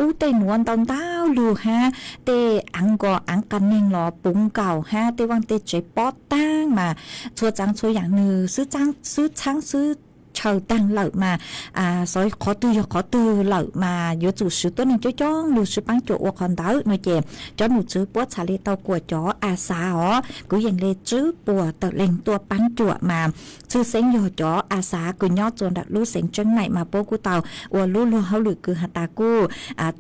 ub tej nuav ntau ntau lug hab tej aav nkos aav qas neeg los puv nkaus hab tej vaaj tej tsev pob taag mas txhua tsav txhua yaam nwg xwb txhaab xwb chaw taag lawm mas xov qhov twg yog qhov twg lawm mas yuav tsum swv tuab neeg coob coob lug swb paab cuam ua qhov ntawd no ces cov num tswv puab txhad le tau kuas cov a xav os kwv yees le tswb puas tawm leeg tuaj paab cuam mas tshwj xeeb yog cov a xav kws nyob txua ntawm lub xeev Tseeb Maim mas puab kuj tau ua lub luag hauj lwm kws has tas kuj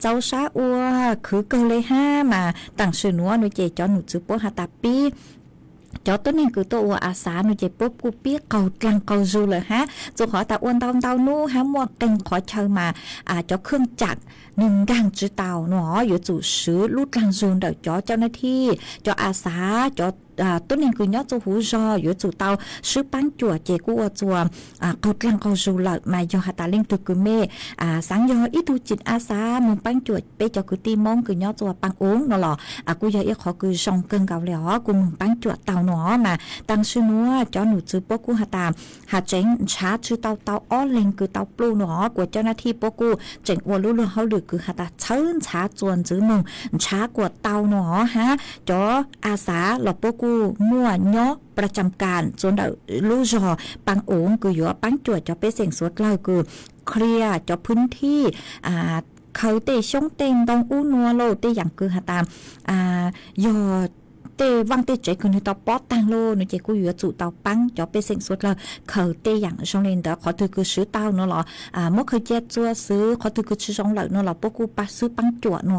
txaus sab ua khwv kawg le hab mas taam sim nuav no ces cov num tswv puab has tas pib cov tuab neeg kws tuaj ua a xav no ces puab kuj pib qaug dlaag qaug zug lawm hab txug qhov tas ua ntau ntau nub hab muaj qee qhov chaw mas cov khwj tsam nwg nkaag tsi tau no yuav tsum swv lub dlaag zug ntawm cov cau nav thij cov a xav cov tuab neeg kws nyob txua huv zog yuav tsum tau swb paab cuam ces kuj ua txua qaug dlaag qaug zug lawm mas yog has tas leej twg kws mej xaav yog ib tug cim a xav moog paab cuam peb cov kwv tij Moob kws nyob txua Paab Ub no los kuj yog ib qhov kws zoo kawg nkaus le os kuj moog paab cuam tau no mas taam sim nuav cov num tswv puab kuj has tas has tseev ntshav tsi tau tau ob leeg kws tau pluj no kuas cov cau nav thij puab kuj tseem ua lub luag hauj lwm kws has tas txhawb ntshav txua ntxwv moog ntshav kuas tau no hab cov a xav los puab kuj muaj nyob pla tsam kas txua ntawm lub zog Paab Ub kws yuav paab cuam cov pej xeem suav dlawg kws clear cov phwb thij khaws tej xyoob tej ntoo ub nua lauj tej yaam kws has tas yog tej vaaj tej tsev kws nwg tau pob taag lauj no ces kuj yuav tsum tau paab cov pej xeem suav dlawg khaws tej yaam zoo le ntawd qhov twg kws swv tau no los muab khaws cia txua xwb qhov twg kws tsi zoo lawm no los puab kuj pab xwb paab cuam no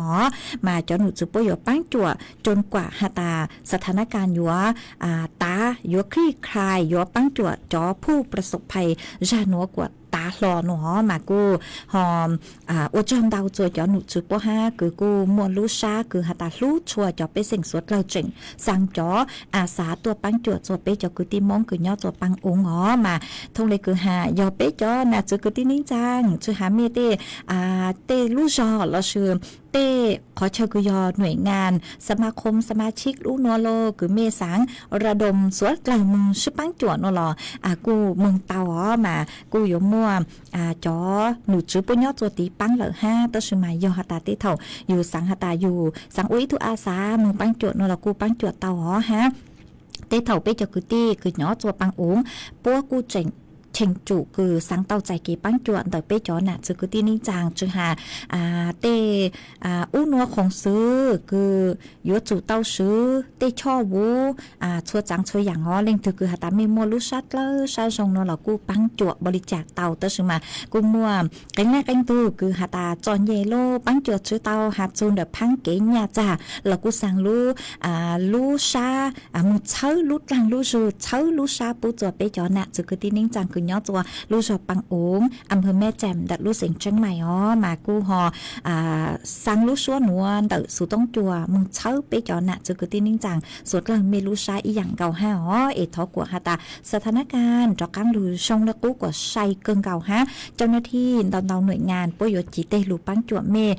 mas cov num tswv puab yuav paab cuam coo kuam has tas xa tha nav kas yuav tav yuav khij khai yuav paab cuam cov phuj pla xom phais zag nuav kuas tav hlo no mas kuj ho ua tsaug ntau txua cov num tswv puab hab kws kuj muaj lub sab kws has tas hlub tshua cov pej xeem suav dlawg tseem xaa cov a xav tuaj paab cuam txua peb cov kwv tij Moob kws nyob txua Paab Ub os mas thooj le kws has yog peb cov nam txwv kwv tij neej tsaa tsi has mej tej tej lub zog lossis tej qhov chaw kws yog nuim ngas xama khom xama tshib lub nua lauj kws mej xaav ra doos suav dlawg moog swb paab cuam no los kuj moog tau os mas kuj yuav muaj cov num tswv puab nyob txua tiv paab lawm hab tab sis mas yog has tas tej thaum yug xaav has tas yug xaav ua ib tug a xav moog paab cuam no los kuj paab cuam tau os hab tej thaum peb cov kwv tij kws nyob txua Paab Ub puab kuj tseem cheem tsum kws xaav tau txais kev paab cuam ntawm peb cov nam txwv kwv tij neej tsaa tsi has tej ub nua khoom xwb kws yuav tsum tau swv tej choj vuv txhua tsav txhua yaam os leej twg kws has tas mej muaj lub sab dlawb sab zoo no los kuj paab cuam npaum li cas tau tab sis mas kuj muaj qee leej qee tug kws has tas txom nyem lauj paab cuam tsi tau has txug ntawm phaab kev nyaj txag los kuj xaa lub lub sab moog txhawb lub dlaag lub zug txhawb lub sab pub txua peb cov nam txwv kwv tij neej tsaa kws nyob txua lub zog Paab Ub a mhawm Mej Tseem ntawm lub xeev Tseeb Maim os mas kuj ho xaa lub suab nuav ntawm Xuv Toob Cua moog txhawb peb cov nam txwv kwv tij neej tsaa suav dlawg mej lub sab ib yaam nkaus hab os es thov kuam has tas xa tha nav kas rov qaab lug zoo le qub kuas sai kawg nkaus hab cau nav thij ntau ntau nuim ngas puab yuav civ teg lug paab cuam mej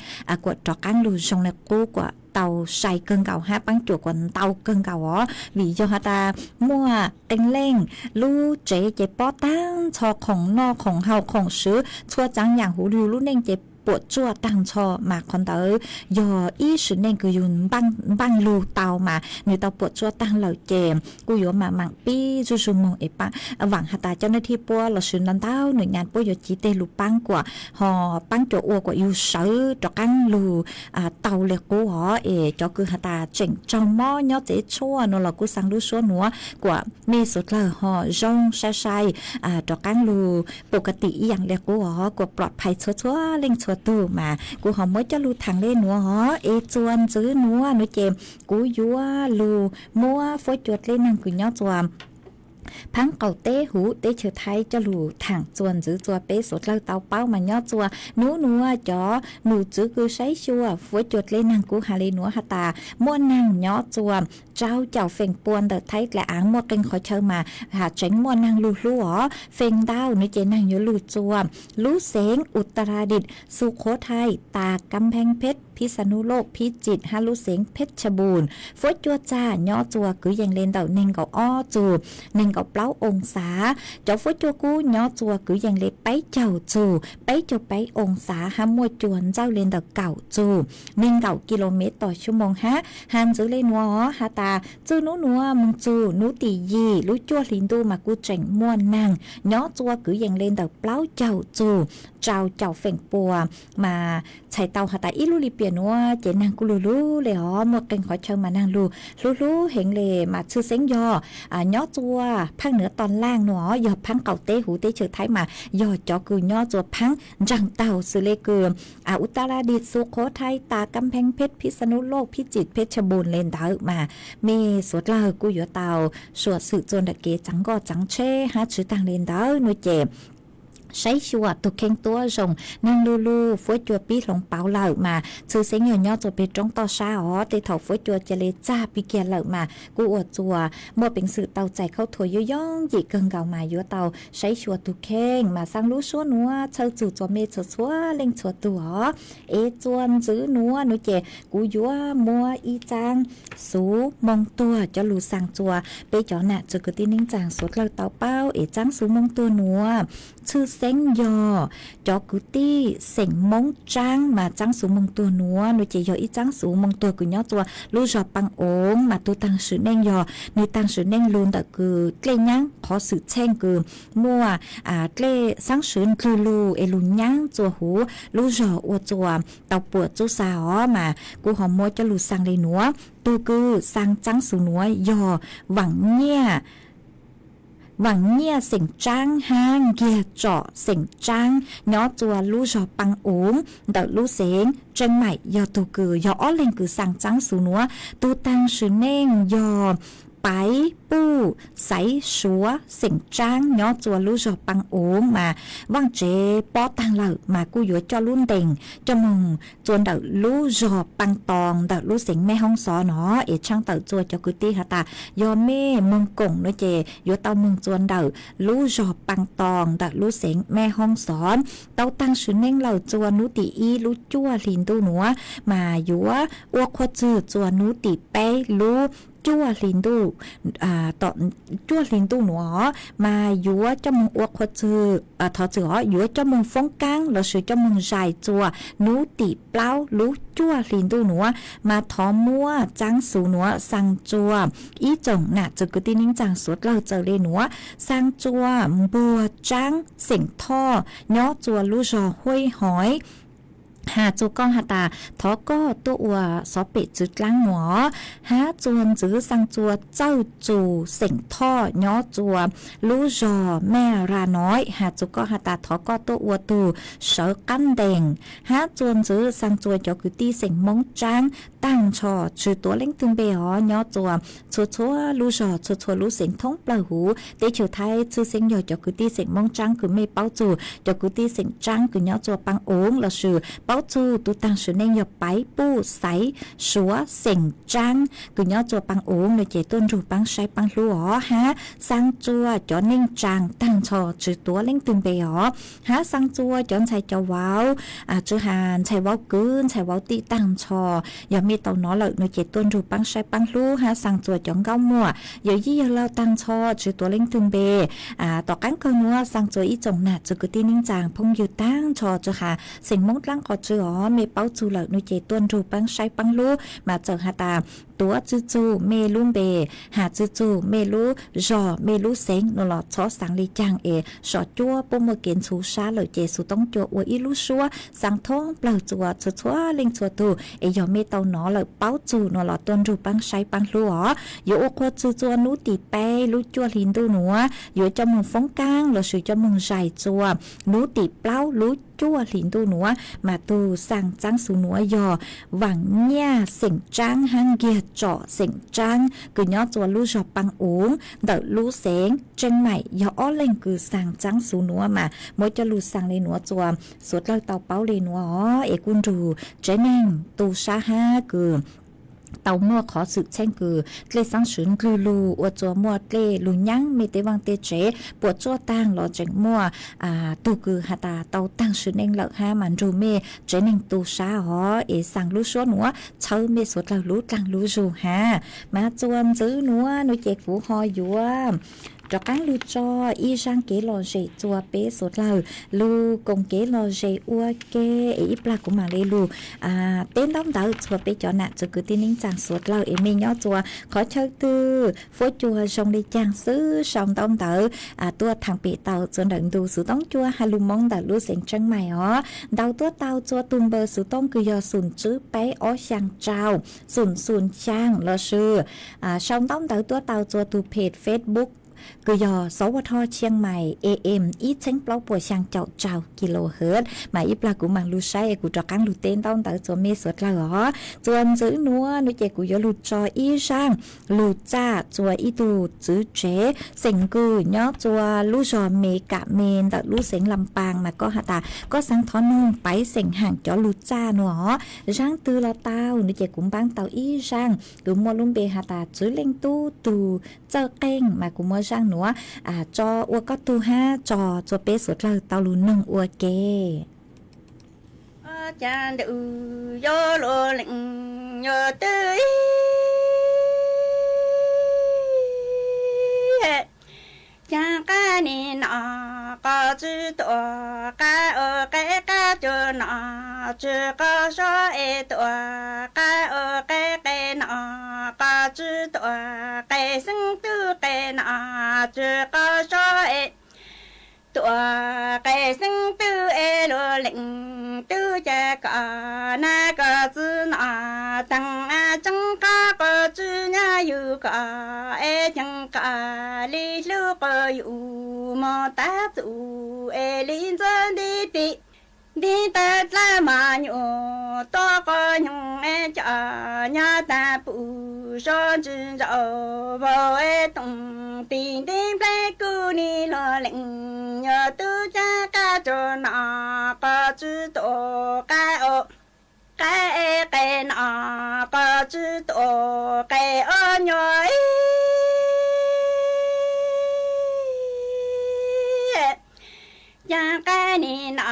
kuas rov qaab lug zoo le qub kuas tau sai kawg nkaus hab paab cuam kuas ntau kawg nkaus os vim yog has tas muaj qee leej lub tsev ces pob taag ntxho khoom noj khoom haus khoom swv txhua tsav yaam huv yug lub neej ces puam tsuaj taag ntxho mas qhov ntawd yog ib sim neej kws yug npaaj lug tau mas nwg tau puam tsuaj taag lawm ces kuj yuav mam maam pib zuj zug moog es vaam has tas cau nav thij puab lossis ntau ntau nuim ngas puab yuav civ teg lug paab kuas ho paab cuam ua kuas yug sawv rov qaab lug tau le qub os es cov kws has tas tseem raug mob nyob tsev tshuaj no los kuj xaa lub suab nuav kuas mej suav dlawg ho zoo sai sai rov qaab lug pum ka tim ib yaam le qub os kuas plom phais txhua txhua leej txhua tug mas kuv ho muab coj lug thaam le nuav os es txuas ntxiv nuav nuav ces kuv yuav lug muab fuab cua dleb naag kws nyob txua phaab qaum teb huv teb chaws Thaib coj lug thaam txuas ntxiv txua peb suav dlawg tau paub mas nyob txua nub nuav cov num tswv kws saib xyuas fuab cua dleb naag kuj has le nuav has tas muaj naag nyob txua rau caum feem pua ntawm Thaib dlaim aav muaj qee qhov chaw mas has tseev muaj naag lug hlub os feem ntau nuav ces naag yuav lug txua lub xeev Uttarakhand, Sukhothai, tas Kamphaeng Phet, Phij Xa Nub Loj, Phij Txim hab lub xeev Phej Tshaj Npus. Fuab cua txag nyob txua kwv yees le ntawm nees nkaum ob txug nees nkaum plaub oo xav. Cov fuab cua kub nyob txua kwv yees le peb caug txug peb caug peb oo xav hab muaj cua ntxawj le ntawm kaum txug nees nkaum kis lus mev tos xyoo moos hab. Has ntxiv le nuav has tas txij nub nuav moog txug nub tim yim lub cuaj hli ntuj mas kuj tseem muaj naag nyob txua kwv yees le ntawm plaub caug txug rau caum feem pua. Mas txhais tau has tas ib lub lim piam nuav ces naag kuj lug lug le os, muaj qee qhov chaw mas naag lug hlub hlub heev le. Mas tshwj xeeb yog nyob txua phaab nuav toj laaj nuav yog phaab qaum teb huv teb chaws Thaib mas yog cov kws nyob txua phaab ntsaag taug xws le kws Utaradis, Xukhothai, Kam Pheej Phet, Phij Xa Nub Loj, Phij Txim, Phej Tshaj Npus le ntawd mas mej suav dlawg kuj yuav tau suam xwm txua ntawm kev txaav nkoj txaav tsheb hab tswv taag le ntawd nuav ces saib xyuas tug kheej tuab zoo, naag lug lug fuab cua pib hloov pauv lawm mas tshwj xeeb yog nyob txua peg roob toj sab os. Tej thaum fuab cua ca le txag pig kiag lawm mas kuj ua txua muaj peev xwm tau txais khaub thuas yooj yooj yim kawg nkaus mas yuav tau saib xyuas tug kheej. Mas xaa lub suab nuav txhawj txug txua mej txhua txhua leej txhua tug os. Es txua ntxiv nuav nuav ces kuv yuav muab ib txaab xuv moo tuag cov lug xaa txua peb cov nam txwv kwv tij neej tsaa suav dlawg tau paub. Es txaab xuv moo tuag nuav tshwj xeeb yog cov kwv tij xeem Moob Tsaab mas txaab xuv moo tuag nuav nuav ces yog ib txaab xuv moo tuag kws nyob txua lub zog Paa Oov mas tug taag sim neej yog nwg taag sim neej lug ntawm kws dlej nyaab qhov xwm txheej kws muaj dlej xaab swv ndlwg lug es lug nyaab txua huv lub zog ua txua tau puam txuj xaa os. Mas kuv ho muab coj lug xaa le nuav, tug kws xaa txaab xuv nuav yog Vaam Nyiaj, Vaam Nyiaj xeem Tsaab hab Nkiag Tsom xeem Tsaab nyob txua lub zog Paa Oov ntawm lub xeev Tseem Maim yog tug kws yog ob leeg kws xaa txaab xuv nuav. Tug taag sim neej yog Paiv Puj Xaiv Suav xeem Tsaab nyob txua lub zog Paa Oov mas vaaj tsev pob taag lawm mas kuj yuav coj lub ntees coj moog txua ntawm lub zog Paa Toos ntawm lub xeev Mej Hoob Xov no. Es tshaaj tawm txua cov kwv tij has tas yog mej moog koom nuav ces yuav tau moog txua ntawm lub zog Paa Toos ntawm lub xeev Mej Hoob Xov. Tau taag sim neej lawm txua nub tim ib lub cuaj hli ntuj nuav mas yuav ua qhua txwg txua nub tim peb lub cuaj hli ntuj, cuaj hli ntuj nuav mas yuav coj moog ua qhua txwg, thov txwm os, yuav coj moog foob kaab lossis coj moog zais txua nub tim plaub lub cuaj hli ntuj nuav. Mas thov muab txaab xuv nuav xaa txua ib tsoom nam txwv kwv tij neej tsaa suav dlawg txawm le nuav, xaa txua Npuag Tsaab xeem Thoj nyob txua lub zog Huab Hoiv. Has txug koj has tas thov koj tuaj ua xov pem txwv dlaab nuav. Hab txua ntxiv xaa txua Txawj Txus xeem Thoj nyob txua lub zog Mej Ra Noi. Has txug koj has tas thov koj tuaj ua tug sawv qaab ntees. Hab txua ntxiv xaa txua cov kwv tij xeem Moob Tsaab taag nrho tsi tuav leej twg npe os, nyob txua txhua txhua lub zog txhua txhua lub xeev thoob plawg huv teb chaws Thaib. Tshwj xeeb yog cov kwv tij xeem Moob Tsaab kws mej paub txug cov kwv tij xeem Tsaab kws nyob txua Paa Oov lossis paub txug tug taag sim neej yog Paiv Puj Xaiv Suav xeem Tsaab kws nyob txua Paa Oov nuav ces tuaj nrug paab saib paab hlub os. Hab xaa txua cov neej tsaa taag nrho tsi tuav leej twg npe os. Hab xaa txua cov ntxhais cov vauv, tsi has ntxhais vauv kwv ntxhais vauv tij taag nrho, yog mej tau nov lawm nuav ces tuaj nrug paab saib paab hlub. Hab xaa txua cov nkauj muam yawm yij yawg laug taag nrho tsi tuav leej twg npe. Tom qaab kawg nuav xaa txua ib tsoom nam txwv kwv tij neej tsaa phooj ywg taag nrho tsi has xeem Moob dlaab qhov tsi os, mej paub txug lawm nuav ces tuaj nrug paab saib paab hlub. Mas txawm has tas tuav tsi txug mej lub npe, has tsi txug mej lub zog mej lub xeev nuav los txhob xaa le caag es sov cuab puab muaj kev ntxhuv sab lawm ces xu toob cua ua ib lub suab xaa thoob plawg txua txhua txhua leej txhua tug. Es yog mej tau nov lawm paub txug nuav los tuaj nrug paab saib paab hlub os. Yuav ua qhua txwg txua nub tim peb lub cuaj hli ntuj nuav, yuav coj moog foob kaab lossis coj moog zais txua nub tim plaub lub cuaj hli ntuj nuav. Mas tug xaa txaab xuv nuav yog Vaam Nyiaj xeem Tsaab hab Nkiag Tsom xeem Tsaab kws nyob txua lub zog Paa Oov ntawm lub xeev Tseem Maim, yog ob leeg kws xaa txaab xuv nuav. Mas muab coj lug xaa le nuav txua suav dlawg tau paub le nuav os. Es kuj nrug tsev neeg tu sab hab kws tau muaj qhov xwm txheej kws dlej xeeb swv ndlwg lug ua txuas muaj dlej lug nyaab mej tej vaaj tej tsev puam tsuaj taag los tseem muaj tug kws has tas tau taag sim neej lawm hab mas nrug mej tsev neeg tu sab hov es xaa lub suab nuav txhawb mej suav dlawg lub dlaag lub zug hab. Mas txuas ntxiv nuav nuav ces kuv ho yuav rov qaab lug tso ib zaaj kev lom zem txuas peb suav dlawg lug koom kev lom zem ua ke es ib plag kuv mam le lug teb ntaub ntawv txhua peb cov nam txiv kwv tij neej tsaa suav dlawg es mej nyob txuas qhov chaw twg huab cua zoo le caag xwb sau ntaub ntawv tuaj thaam pem tau txuas ntawm ntu xuv toob cua has lug Moob ntawm lub xeev Tseeb Maim os. Ntaus tuaj tau txuas tug npawb xuv toob kws yog xoom tswb peb ob xyaa rau xoom xoom xyaa lossis sau ntaub ntawv tuaj tau txuas tug peg Facebook kws yog Xov Ua Thoj Tsheej Maim A M ib txheeb plaub puas xyaa caum rau kilohertz. Mas ib plag kuv mam lug saib es kuv rov qaab lug teb ntaub ntawv txuas mej suav dlawg os. Txuas ntxiv nuav nuav ces kuv yuav lug tso ib zaaj lug txaj txuas ib tug txwv tsev xeem Kws nyob txuas lub zog Me Kam Me ntawm lub xeev Lam Paas mas koj has tas koj xaav thov noog paiv xeem haam cov lug txaj nuav os. Zaaj twg los tau nuav ces kuv npaab tau ib zaaj kws muaj lub npe has tas Tswv Leej Tub tug txawj qeej mas kuv muab zaaj nuav tso ua koj tug hab tso txuas peb suav dlawg tau lug noog ua ke. Cas ntuj yuav luag leej yuav twg ib, cas qab ni no qos tswb tuam qab ua qe qab cua no tsw qos sab es tuam qab ua qe qe no qos tswb tuam qe xeeb twg qe no tsw qos sab es tuam qe xeeb twg es luag leej twg cas kom nag kom txwv no teeg tseeb qhov qos tswb nyob yug kom es ceev kom li hlub qos yug mog tab txuj es li ntxuav nti ti nti tawg dlawb mos nyuj tuaj qos nyoog es cov nyob tag pum sab ntsws ntsaum vau es toom ti nti nplhaib kub ni luag leej yuav twg cas qab tsuag no qos tswb tuam qab ua qe qe no qos tswb tuam qe ua nyuag ib, cas qab ni no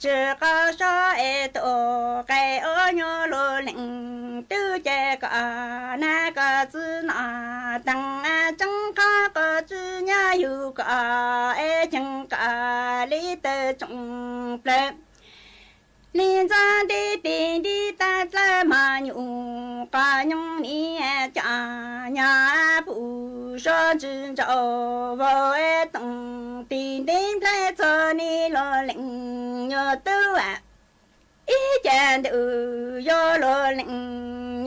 tsw qos sab es tuam qe ua nyuag luag leej twg ces kom nag kom txwv no teeg tseeb qhov qos tswb nyob yug kom es ceev kom li tawg tsoom plawg li ntxuav nti ti nti tawg dlawb mos nyuj qos nyoog ni cov nyob pum sab ntsws ntsaum vau es toom ti nti nplhaib txog ni luag leej yuav twg ib, cas ntuj yuav luag leej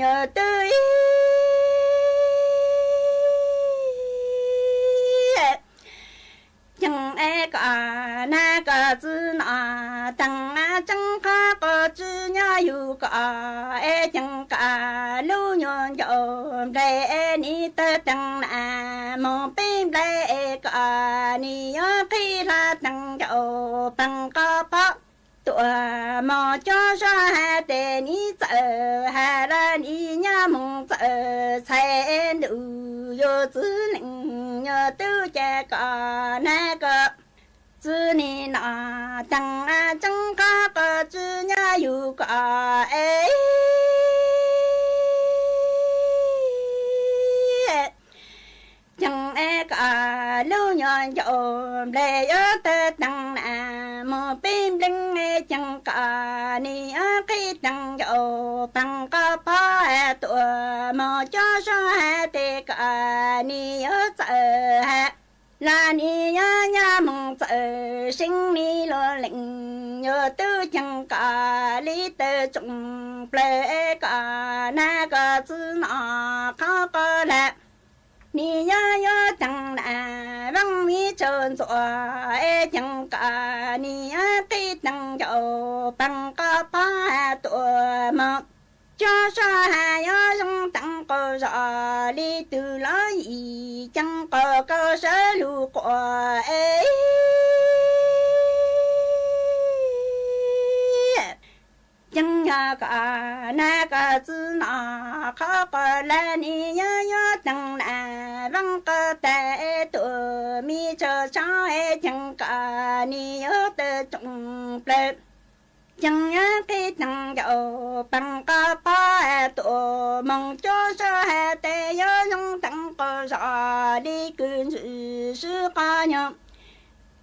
yuav twg ib, ceev es kom nag kom txwv no teeg tseeb qhov qos tswb nyob yug kom es ceev kom lub nyuag ncaus nplej es ni tawg teeg na moog peb nplej es kom ni yuav qhib hlo teeg ncaus peeg qos phob tuam mos cov sab has tes ni txawm has los ni nyob moog txawm txhais ntuj yuav txwv leej yuav twg ces kom nag kom txwv ni no teeg tseeb qhov qos tswb nyob yug kom es ceev es kom lub nyuag ncaus nplej yuav tawg teeg na moog peb nplej es ceev kom ni yuav qhib teeg ncaus peeg qos phob has tuam mos cov sab has tes kom ni yuav txawm has los ni yuav nyob moog txawm seeb ni luag leej yuav twg ceev kom li tawg tsoom plawg es kom nag kom txwv no qhov qos hlab ni yuav yuav teeg na vaaj mi tsaug ntxuav es ceev kom ni yuav qhib teeg ncaus peeg qos phob has tuam mos cov sab has yuav zoo teev qaug zog li tug lov yim ceev qaug kaus sawv lug quas es ceev yog Koj nab koj txwb no, qhov qos laj nis yuav yuav teev na, veej qos tas tuam mi tso tshoob ceev koj nis yuav tawg tsoom plawg. Ceev yuav qis teev ncaus peem qos pob tuam moog cuab sab has tes yuav zoo teev qos zos li kws ntsws sib qos nyog.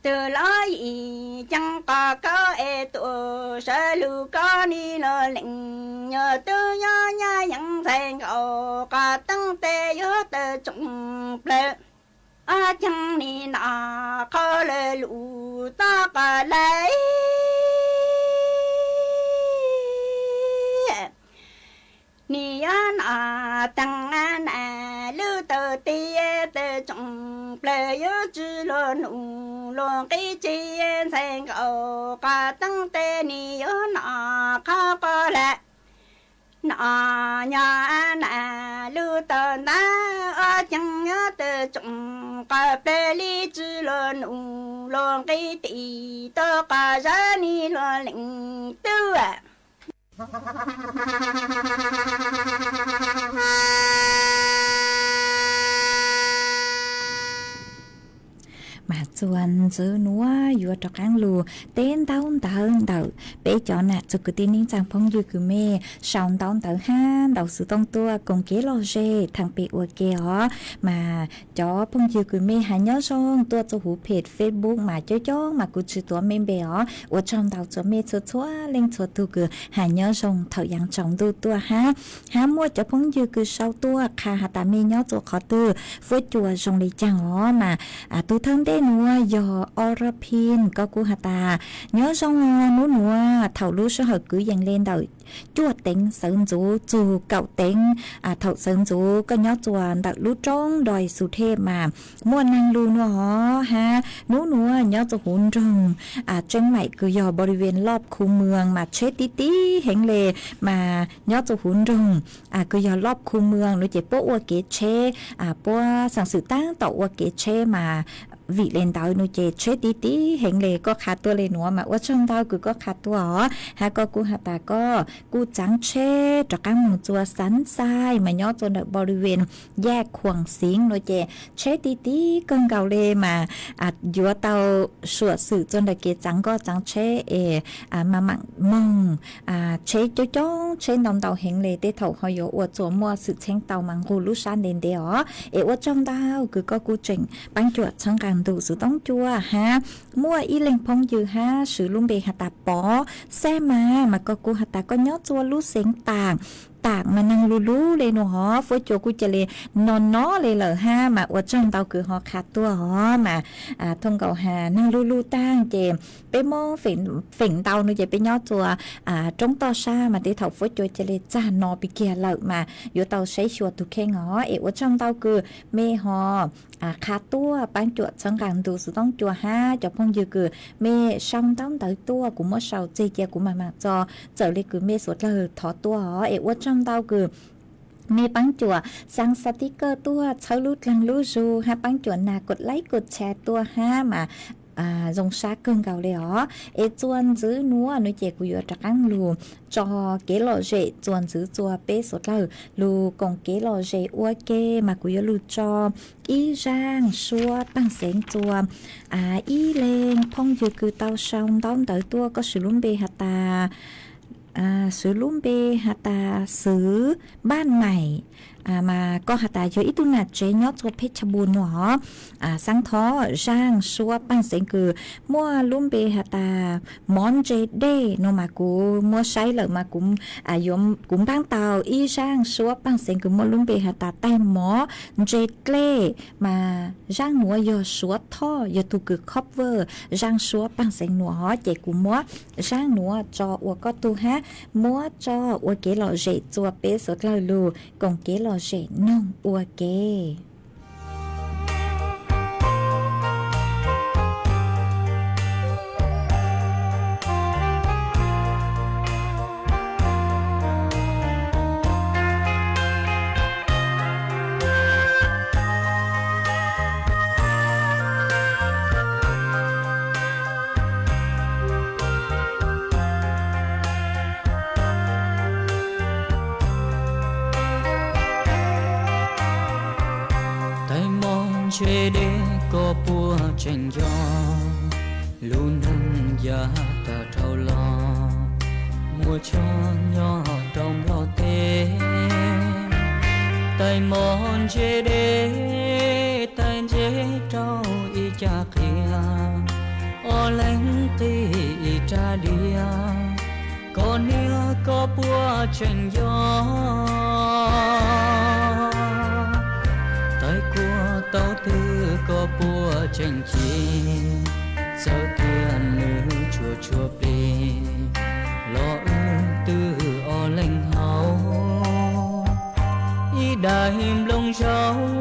Tug loj yim ceev qos kaub es tuam sawv lug koj nis los lees, yog tub yob nyab yeev ntxhais nkaus qos teeb tes yuav tawg tsoom plawg. Ob ceev nis no qhov lawv lug toj qos laj nis yuav no teev na, lub tawg tes tawg tsoom plawg yuav tsi luag num luag nqi tsi ntxhais nkaus qos teeb tes nis yuav no qhov qos laj no nyob na, lub tawg ntawd ob ceev yuav tawg tsoom qos plawg li tsi luag num luag nqi tim tau qos zab nis luag lees tub. Mas txuas ntxiv nuav yuav rov qaab lug teb ntaub ntawv ntawm peb cov nam txiv kwv tij neej tsaa phooj ywg kws mej sau ntaub ntawv hab ntaus xuv tooj tuaj koom kev lom zem thaam pem ua ke os. Mas cov phooj ywg kws mej has nyob zoo tuaj txug huv phem Facebook mas coob coob mas kuv tsi tuav mej npe os. Ua tsaug ntau txug mej txhua txhua leej txhua tug kws has nyob zoo thaum yaav tsaus ntuj tuaj hab. Hab muaj cov phooj ywg kws sau tuaj qha has tas mej nyob txug qhov twg, fuab cua zoo le caag os. Mas tug thawj ntej nuav yog Orapin, koj kuj has tas nyob zoo os, nub nuav thaum lub sij hawm kwv yees le ntawm cuaj teev xawv ntxuv txug kaum teev, thaum xawv ntxuv koj nyob txuas ntawm lub roob Doi Xu Thej mas muaj naag lug nuav os hab. Nub nuav nyob txug huv nroog Tseeb Maim kws yog บริเวณรอบคูเมือง mas tsheb tib tib heev le, mas nyob txug huv nroog kws yog รอบคูเมือง nuav ces puab ua kev tsheb, puab xaam xwm taab tom ua kev tsheb mas vim le ntawd nuav ces tsheb tib tib heev le. Koj qha tuaj le nuav mas ua tsaug ntau kws koj qha tuaj os hab koj kuj has tas koj kuj txaav tsheb rov qaab moog txuas Xav Xais mas nyob txuas ntawm บริเวณแยกขวางสิงห์ nuav ces tsheb tib tib kawg nkaus le mas yuav tau suam xwm txuas ntawm kev txaav nkoj txaav tsheb es mas maam moog tsheb coob coob tsheb ntau ntau heev le, tej thaum ho yuav ua txuas muaj xwm txheeb tau mas nqug lub sab ntev ntev os. Es ua tsaug ntau kws koj kuj tseem paab cuam txhawb nqaa ntu xuv toob cua hab. Muaj ib leeg phooj ywg hab swv lub npe has tas Pov Xab Mas, mas koj kuj has tas koj nyob txuas lub xeev Taam. Taam mas naag lug lug le nuav hov, fuab cua kuj ca le no no le lawm hab, mas ua tsaug ntau kws ho qha tuaj os. Mas thooj nkaus has naag lug lug taag ces peb Moob feem ntau nuav ces peb nyob txuas roob toj sab mas tej thaum fuab cua ca le txag no pig kiag lawm mas yuav tau saib xyuas tug kheej os. Es ua tsaug ntau kws mej ho qha tuaj paab cuam txhawb nqaa ntu xuv toob cua hab cov phooj ywg kws mej sau ntaub ntawv tuaj kuv muab sau txeg cia kuv maam maam txo, txawm le kws mej suav dlawg thov tuaj os. Es ua tsaug ntau kws mej paab cuam xaa xav tib kawj tuaj txhawb lub dlaag lub zug hab paab cuam nas kod laib kod tshare tuaj hab mas zoo sab kawg nkaus le os. Es txuas ntxiv nuav nuav ces kuv yuav rov qaab lug tso kev lom zem txuas ntxiv txuas peb suav dlawg lug koom kev lom zem ua ke mas kuv yuav lug tso ib zaaj suab paaj xeev txuas ib leeg phooj ywg kws tau sau ntaub ntawv tuaj, koj swv lub npe has tas swv lub npe has tas Xwv Npaj Maim, mas koj has tas yog ib tug nam tsev nyob txuas Phej Cha Npus nuav hov. Xaav thov zaaj suab paaj xeev kws muaj lub npe has tas Mov Ntse Dej nuav mas kuv muab saib lawm mas kuv npaab tau ib zaaj suab paaj xeev kws muaj lub npe has tas Taig Mov Ntse Dlej, mas zaaj nuav yog Suav Thoj yog tug kws cover zaaj suab paaj xeev nuav hov, ces kuv muab zaaj nuav tso ua koj tug hab muab tso ua kev lom zem txuas peb suav dlawg lug koom kev lom zem noog ua ke. Ntshe deb koj puas tseem nco lub neej yav tag dhau los, muaj choj nyob rau Nplog teb. Tais mos ntse deb, tais ntse rau ib cag qhia, ob leeg qi ib rab diav, koj niam koj puas tseem nco? Tais kuab tau twg koj puas tseem cia, txawm tias nws tshua tshua plig los wb twb ob leeg haus. Ib daim nplooj zaub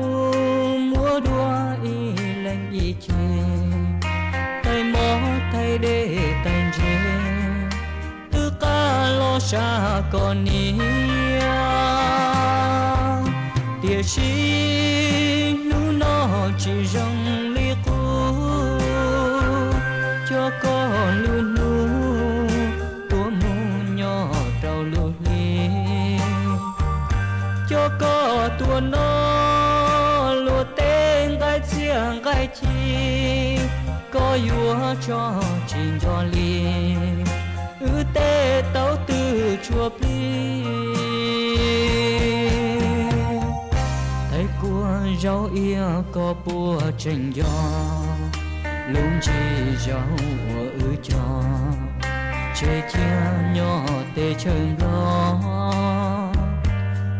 muab dua ib leeg ib ceg, tais mos tais deb tais ntse twb qab los sab koj niam. Tiam sis hnub no tsis zoo li qub, cov koj lub hnub tuaj mus nyob rau lub hli, cov koj tuaj no luag tej nqaij txiaj nqaij ci, koj yuav tso tsis nco li, wb tej tau twg tshua plig. Tais kuab zaub iab koj puas tseem nco lub ntsis zaub uas wb cog tseg cia nyob teb chaws Nplog?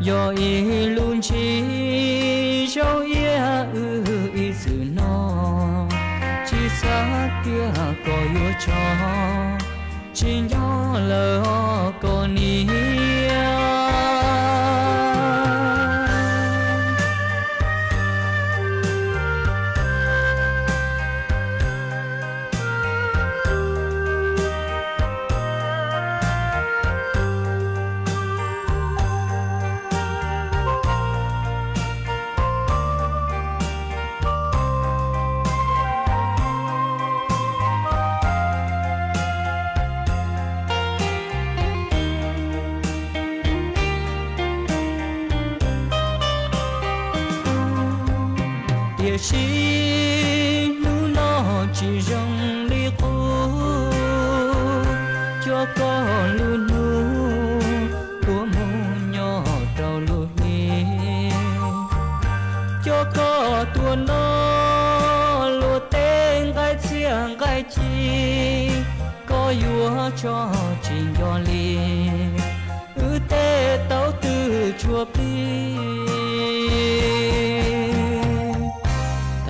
Yog ib lub ntsis zaub iab wb ib txwm noj, tsis xav tias koj yuav tso tsis nco lawm os koj niam. Tiam sis hnub no tsis zoo li qub, cov koj lub hnub tuaj mus nyob rau lub hli, cov koj tuaj no luag tej nqaij txiaj nqaij ci, koj yuav tso tsis nco li, wb tej tau twg tshua plig.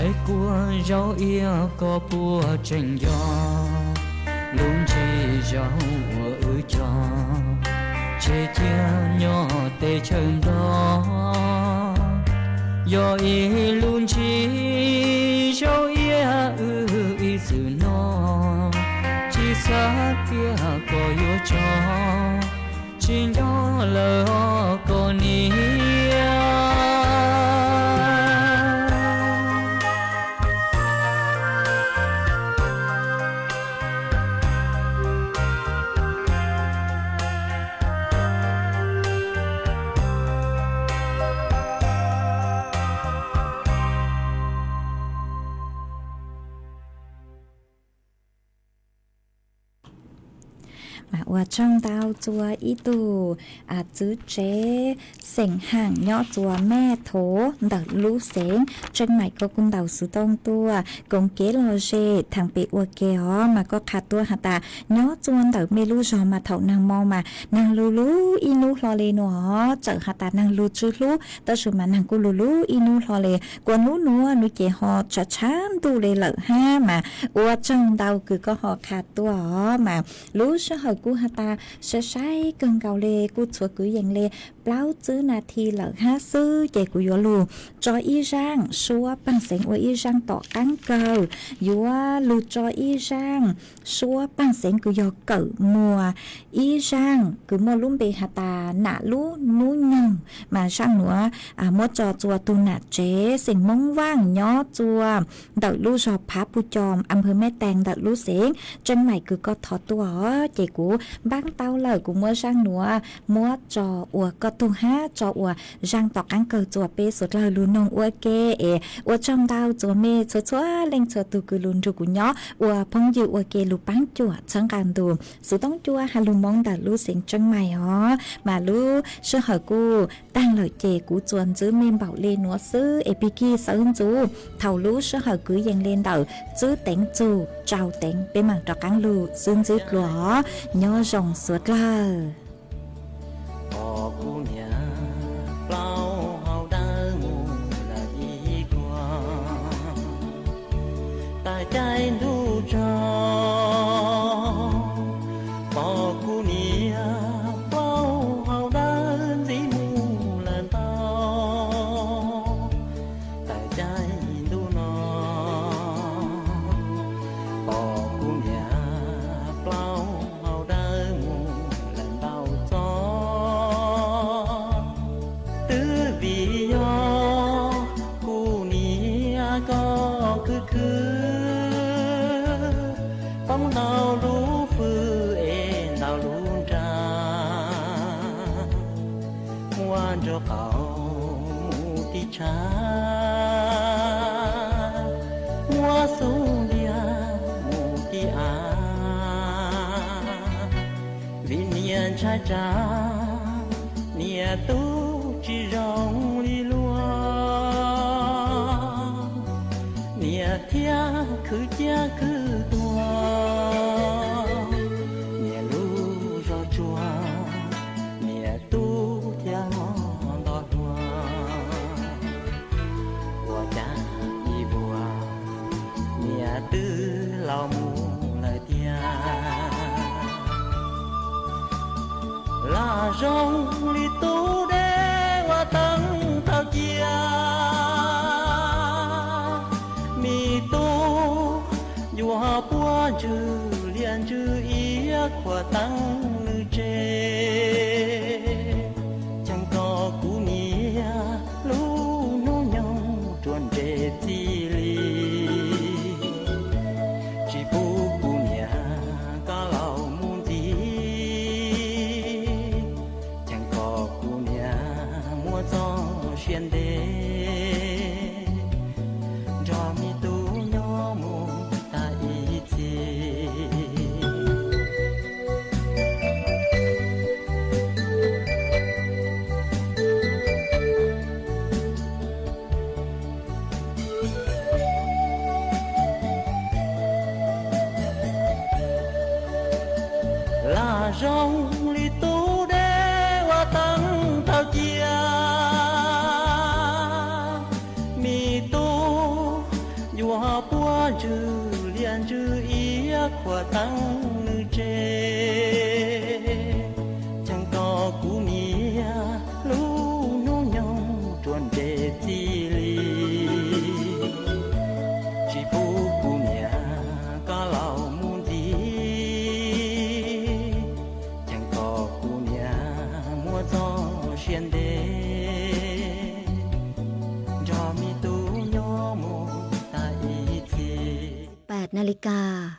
Tais kuab zaub iab koj puas tseem nco lub ntsis zaub uas wb cog tseg cia nyob teb chaws Nplog? Yog ib lub ntsis zaub iab wb ib txwm noj, tsis xav tias koj yuav tso tsis nco lawm os koj niam. Mas ua tsaug ntau txua ib tug txwv tsev xeem Haam nyob txua Mej Thov ntawm lub xeev Tseej Maim, koj kuj ntaus xov tooj tuaj koom kev lom zem theem pem ua ke os. Mas koj qha tuaj has tas nyob txua ntawm mej lub zog mas thaum nag hmo mas nag lug lug ib hnub hlo li no, txawm has tas nag lug tsw hlub tab sis mas nag kuj lug lug ib hnub hlo li. Kua hnub nuav nuav ces ho tshav tshav ntuj li lawm hab. Mas ua tsaug ntau kws koj ho qha tuaj os. Mas lub sij hawm kuj has tas sai sai kawg nkaus li, kuj txhua kwv yees li plaub tsib nas this lawm hab xwb ces kuv yuav lug tso ib zaaj suab paaj xeev ua ib zaaj tom qaab kawg, yuav lug tso ib zaaj suab paaj xeev kws yog Kawm Muas, ib zaaj kws muaj lub npe has tas Nam Lub Nub Nyoog. Mas zaaj nuav muab tso txua tug nam tsev xeem Moob Vaaj nyob txua ntawm lub zog Phav Puj Coo, am pawg Meb Tees ntawm lub xeev Tseej Maim kws koj thov tuaj os. Ces Kuv npaj tau lawm, kuv muab zaaj nuav muab tso ua koj tug hab tso ua zaaj tom qaab kawg txuas peb suav dlawg lug noog ua ke es ua tsaug ntau txuas mej txhua txhua leej txhua tug kws lug nrug kuv nyob ua phooj ywg ua ke lug paab cuam txhawb nqaa ntu xov tooj cua has lug Moob ntawm lub xeev Tseeb Maim os. Mas lub sij hawm kuj taag lawm ces kuv tsuas ntxwv mej npaum le nuav xwb es pig kig xawb ntxuv. Thaum lub sij hawm kwv yees le ntawm tswb teev txug tsau teev peb maam rov qaab lug xwb ntxwb dlua os. Nyob zoo suav dlawg. Pom kuv niam plaub hau dawb mus lawm ib kua, tag caij ntuj tsaug. Pom kuv niam plaub hau dawb ntxiv mus lawm ntau, tag caij ntuj no. Pom kuv niam plaub hau dawb mus lawm ntau txog, twb vim yog kuv niam koj khwv khwv, poob ntau lub fwj es ntau lub nra, muab nraug qaum mus tib tshav, muab xub ntiag mus tib av. Vim niam ntshai tsam niam tub tsis zoo li luag, niam thiaj khwv ciaj khwv tuag, niam lub zog tsuag, niam tub thiaj mob nto hluas. Ua cas ib vuag niam twb laus mus lawm tiag, lam zoo li tub deb ua teeb tau cia. Me tub yuav puab ntswg liaj ntswg iab khuam teeb nws tseg, cheem kom kuv niam lub hnub nyoog ruam nres txij li, tsis pub kuv niam koj laus mus ntxiv, cheem kom kuv niam muab txoj sia ntev nrog me tub nyob mus tag ib txhis. Lam zoo li tub deb ua teeb tau cia, me tub yuav puab ntswg liaj ntswg iab khuam teeb nws tseg, cheem kom kuv niam lub hnub nyoog ruam nres txij li, tsis pub kuv niam koj laus mus ntxiv, cheem kom kuv niam muab txoj sia ntev nrog me tub nyob mus tag ib txhis. Pem na li kas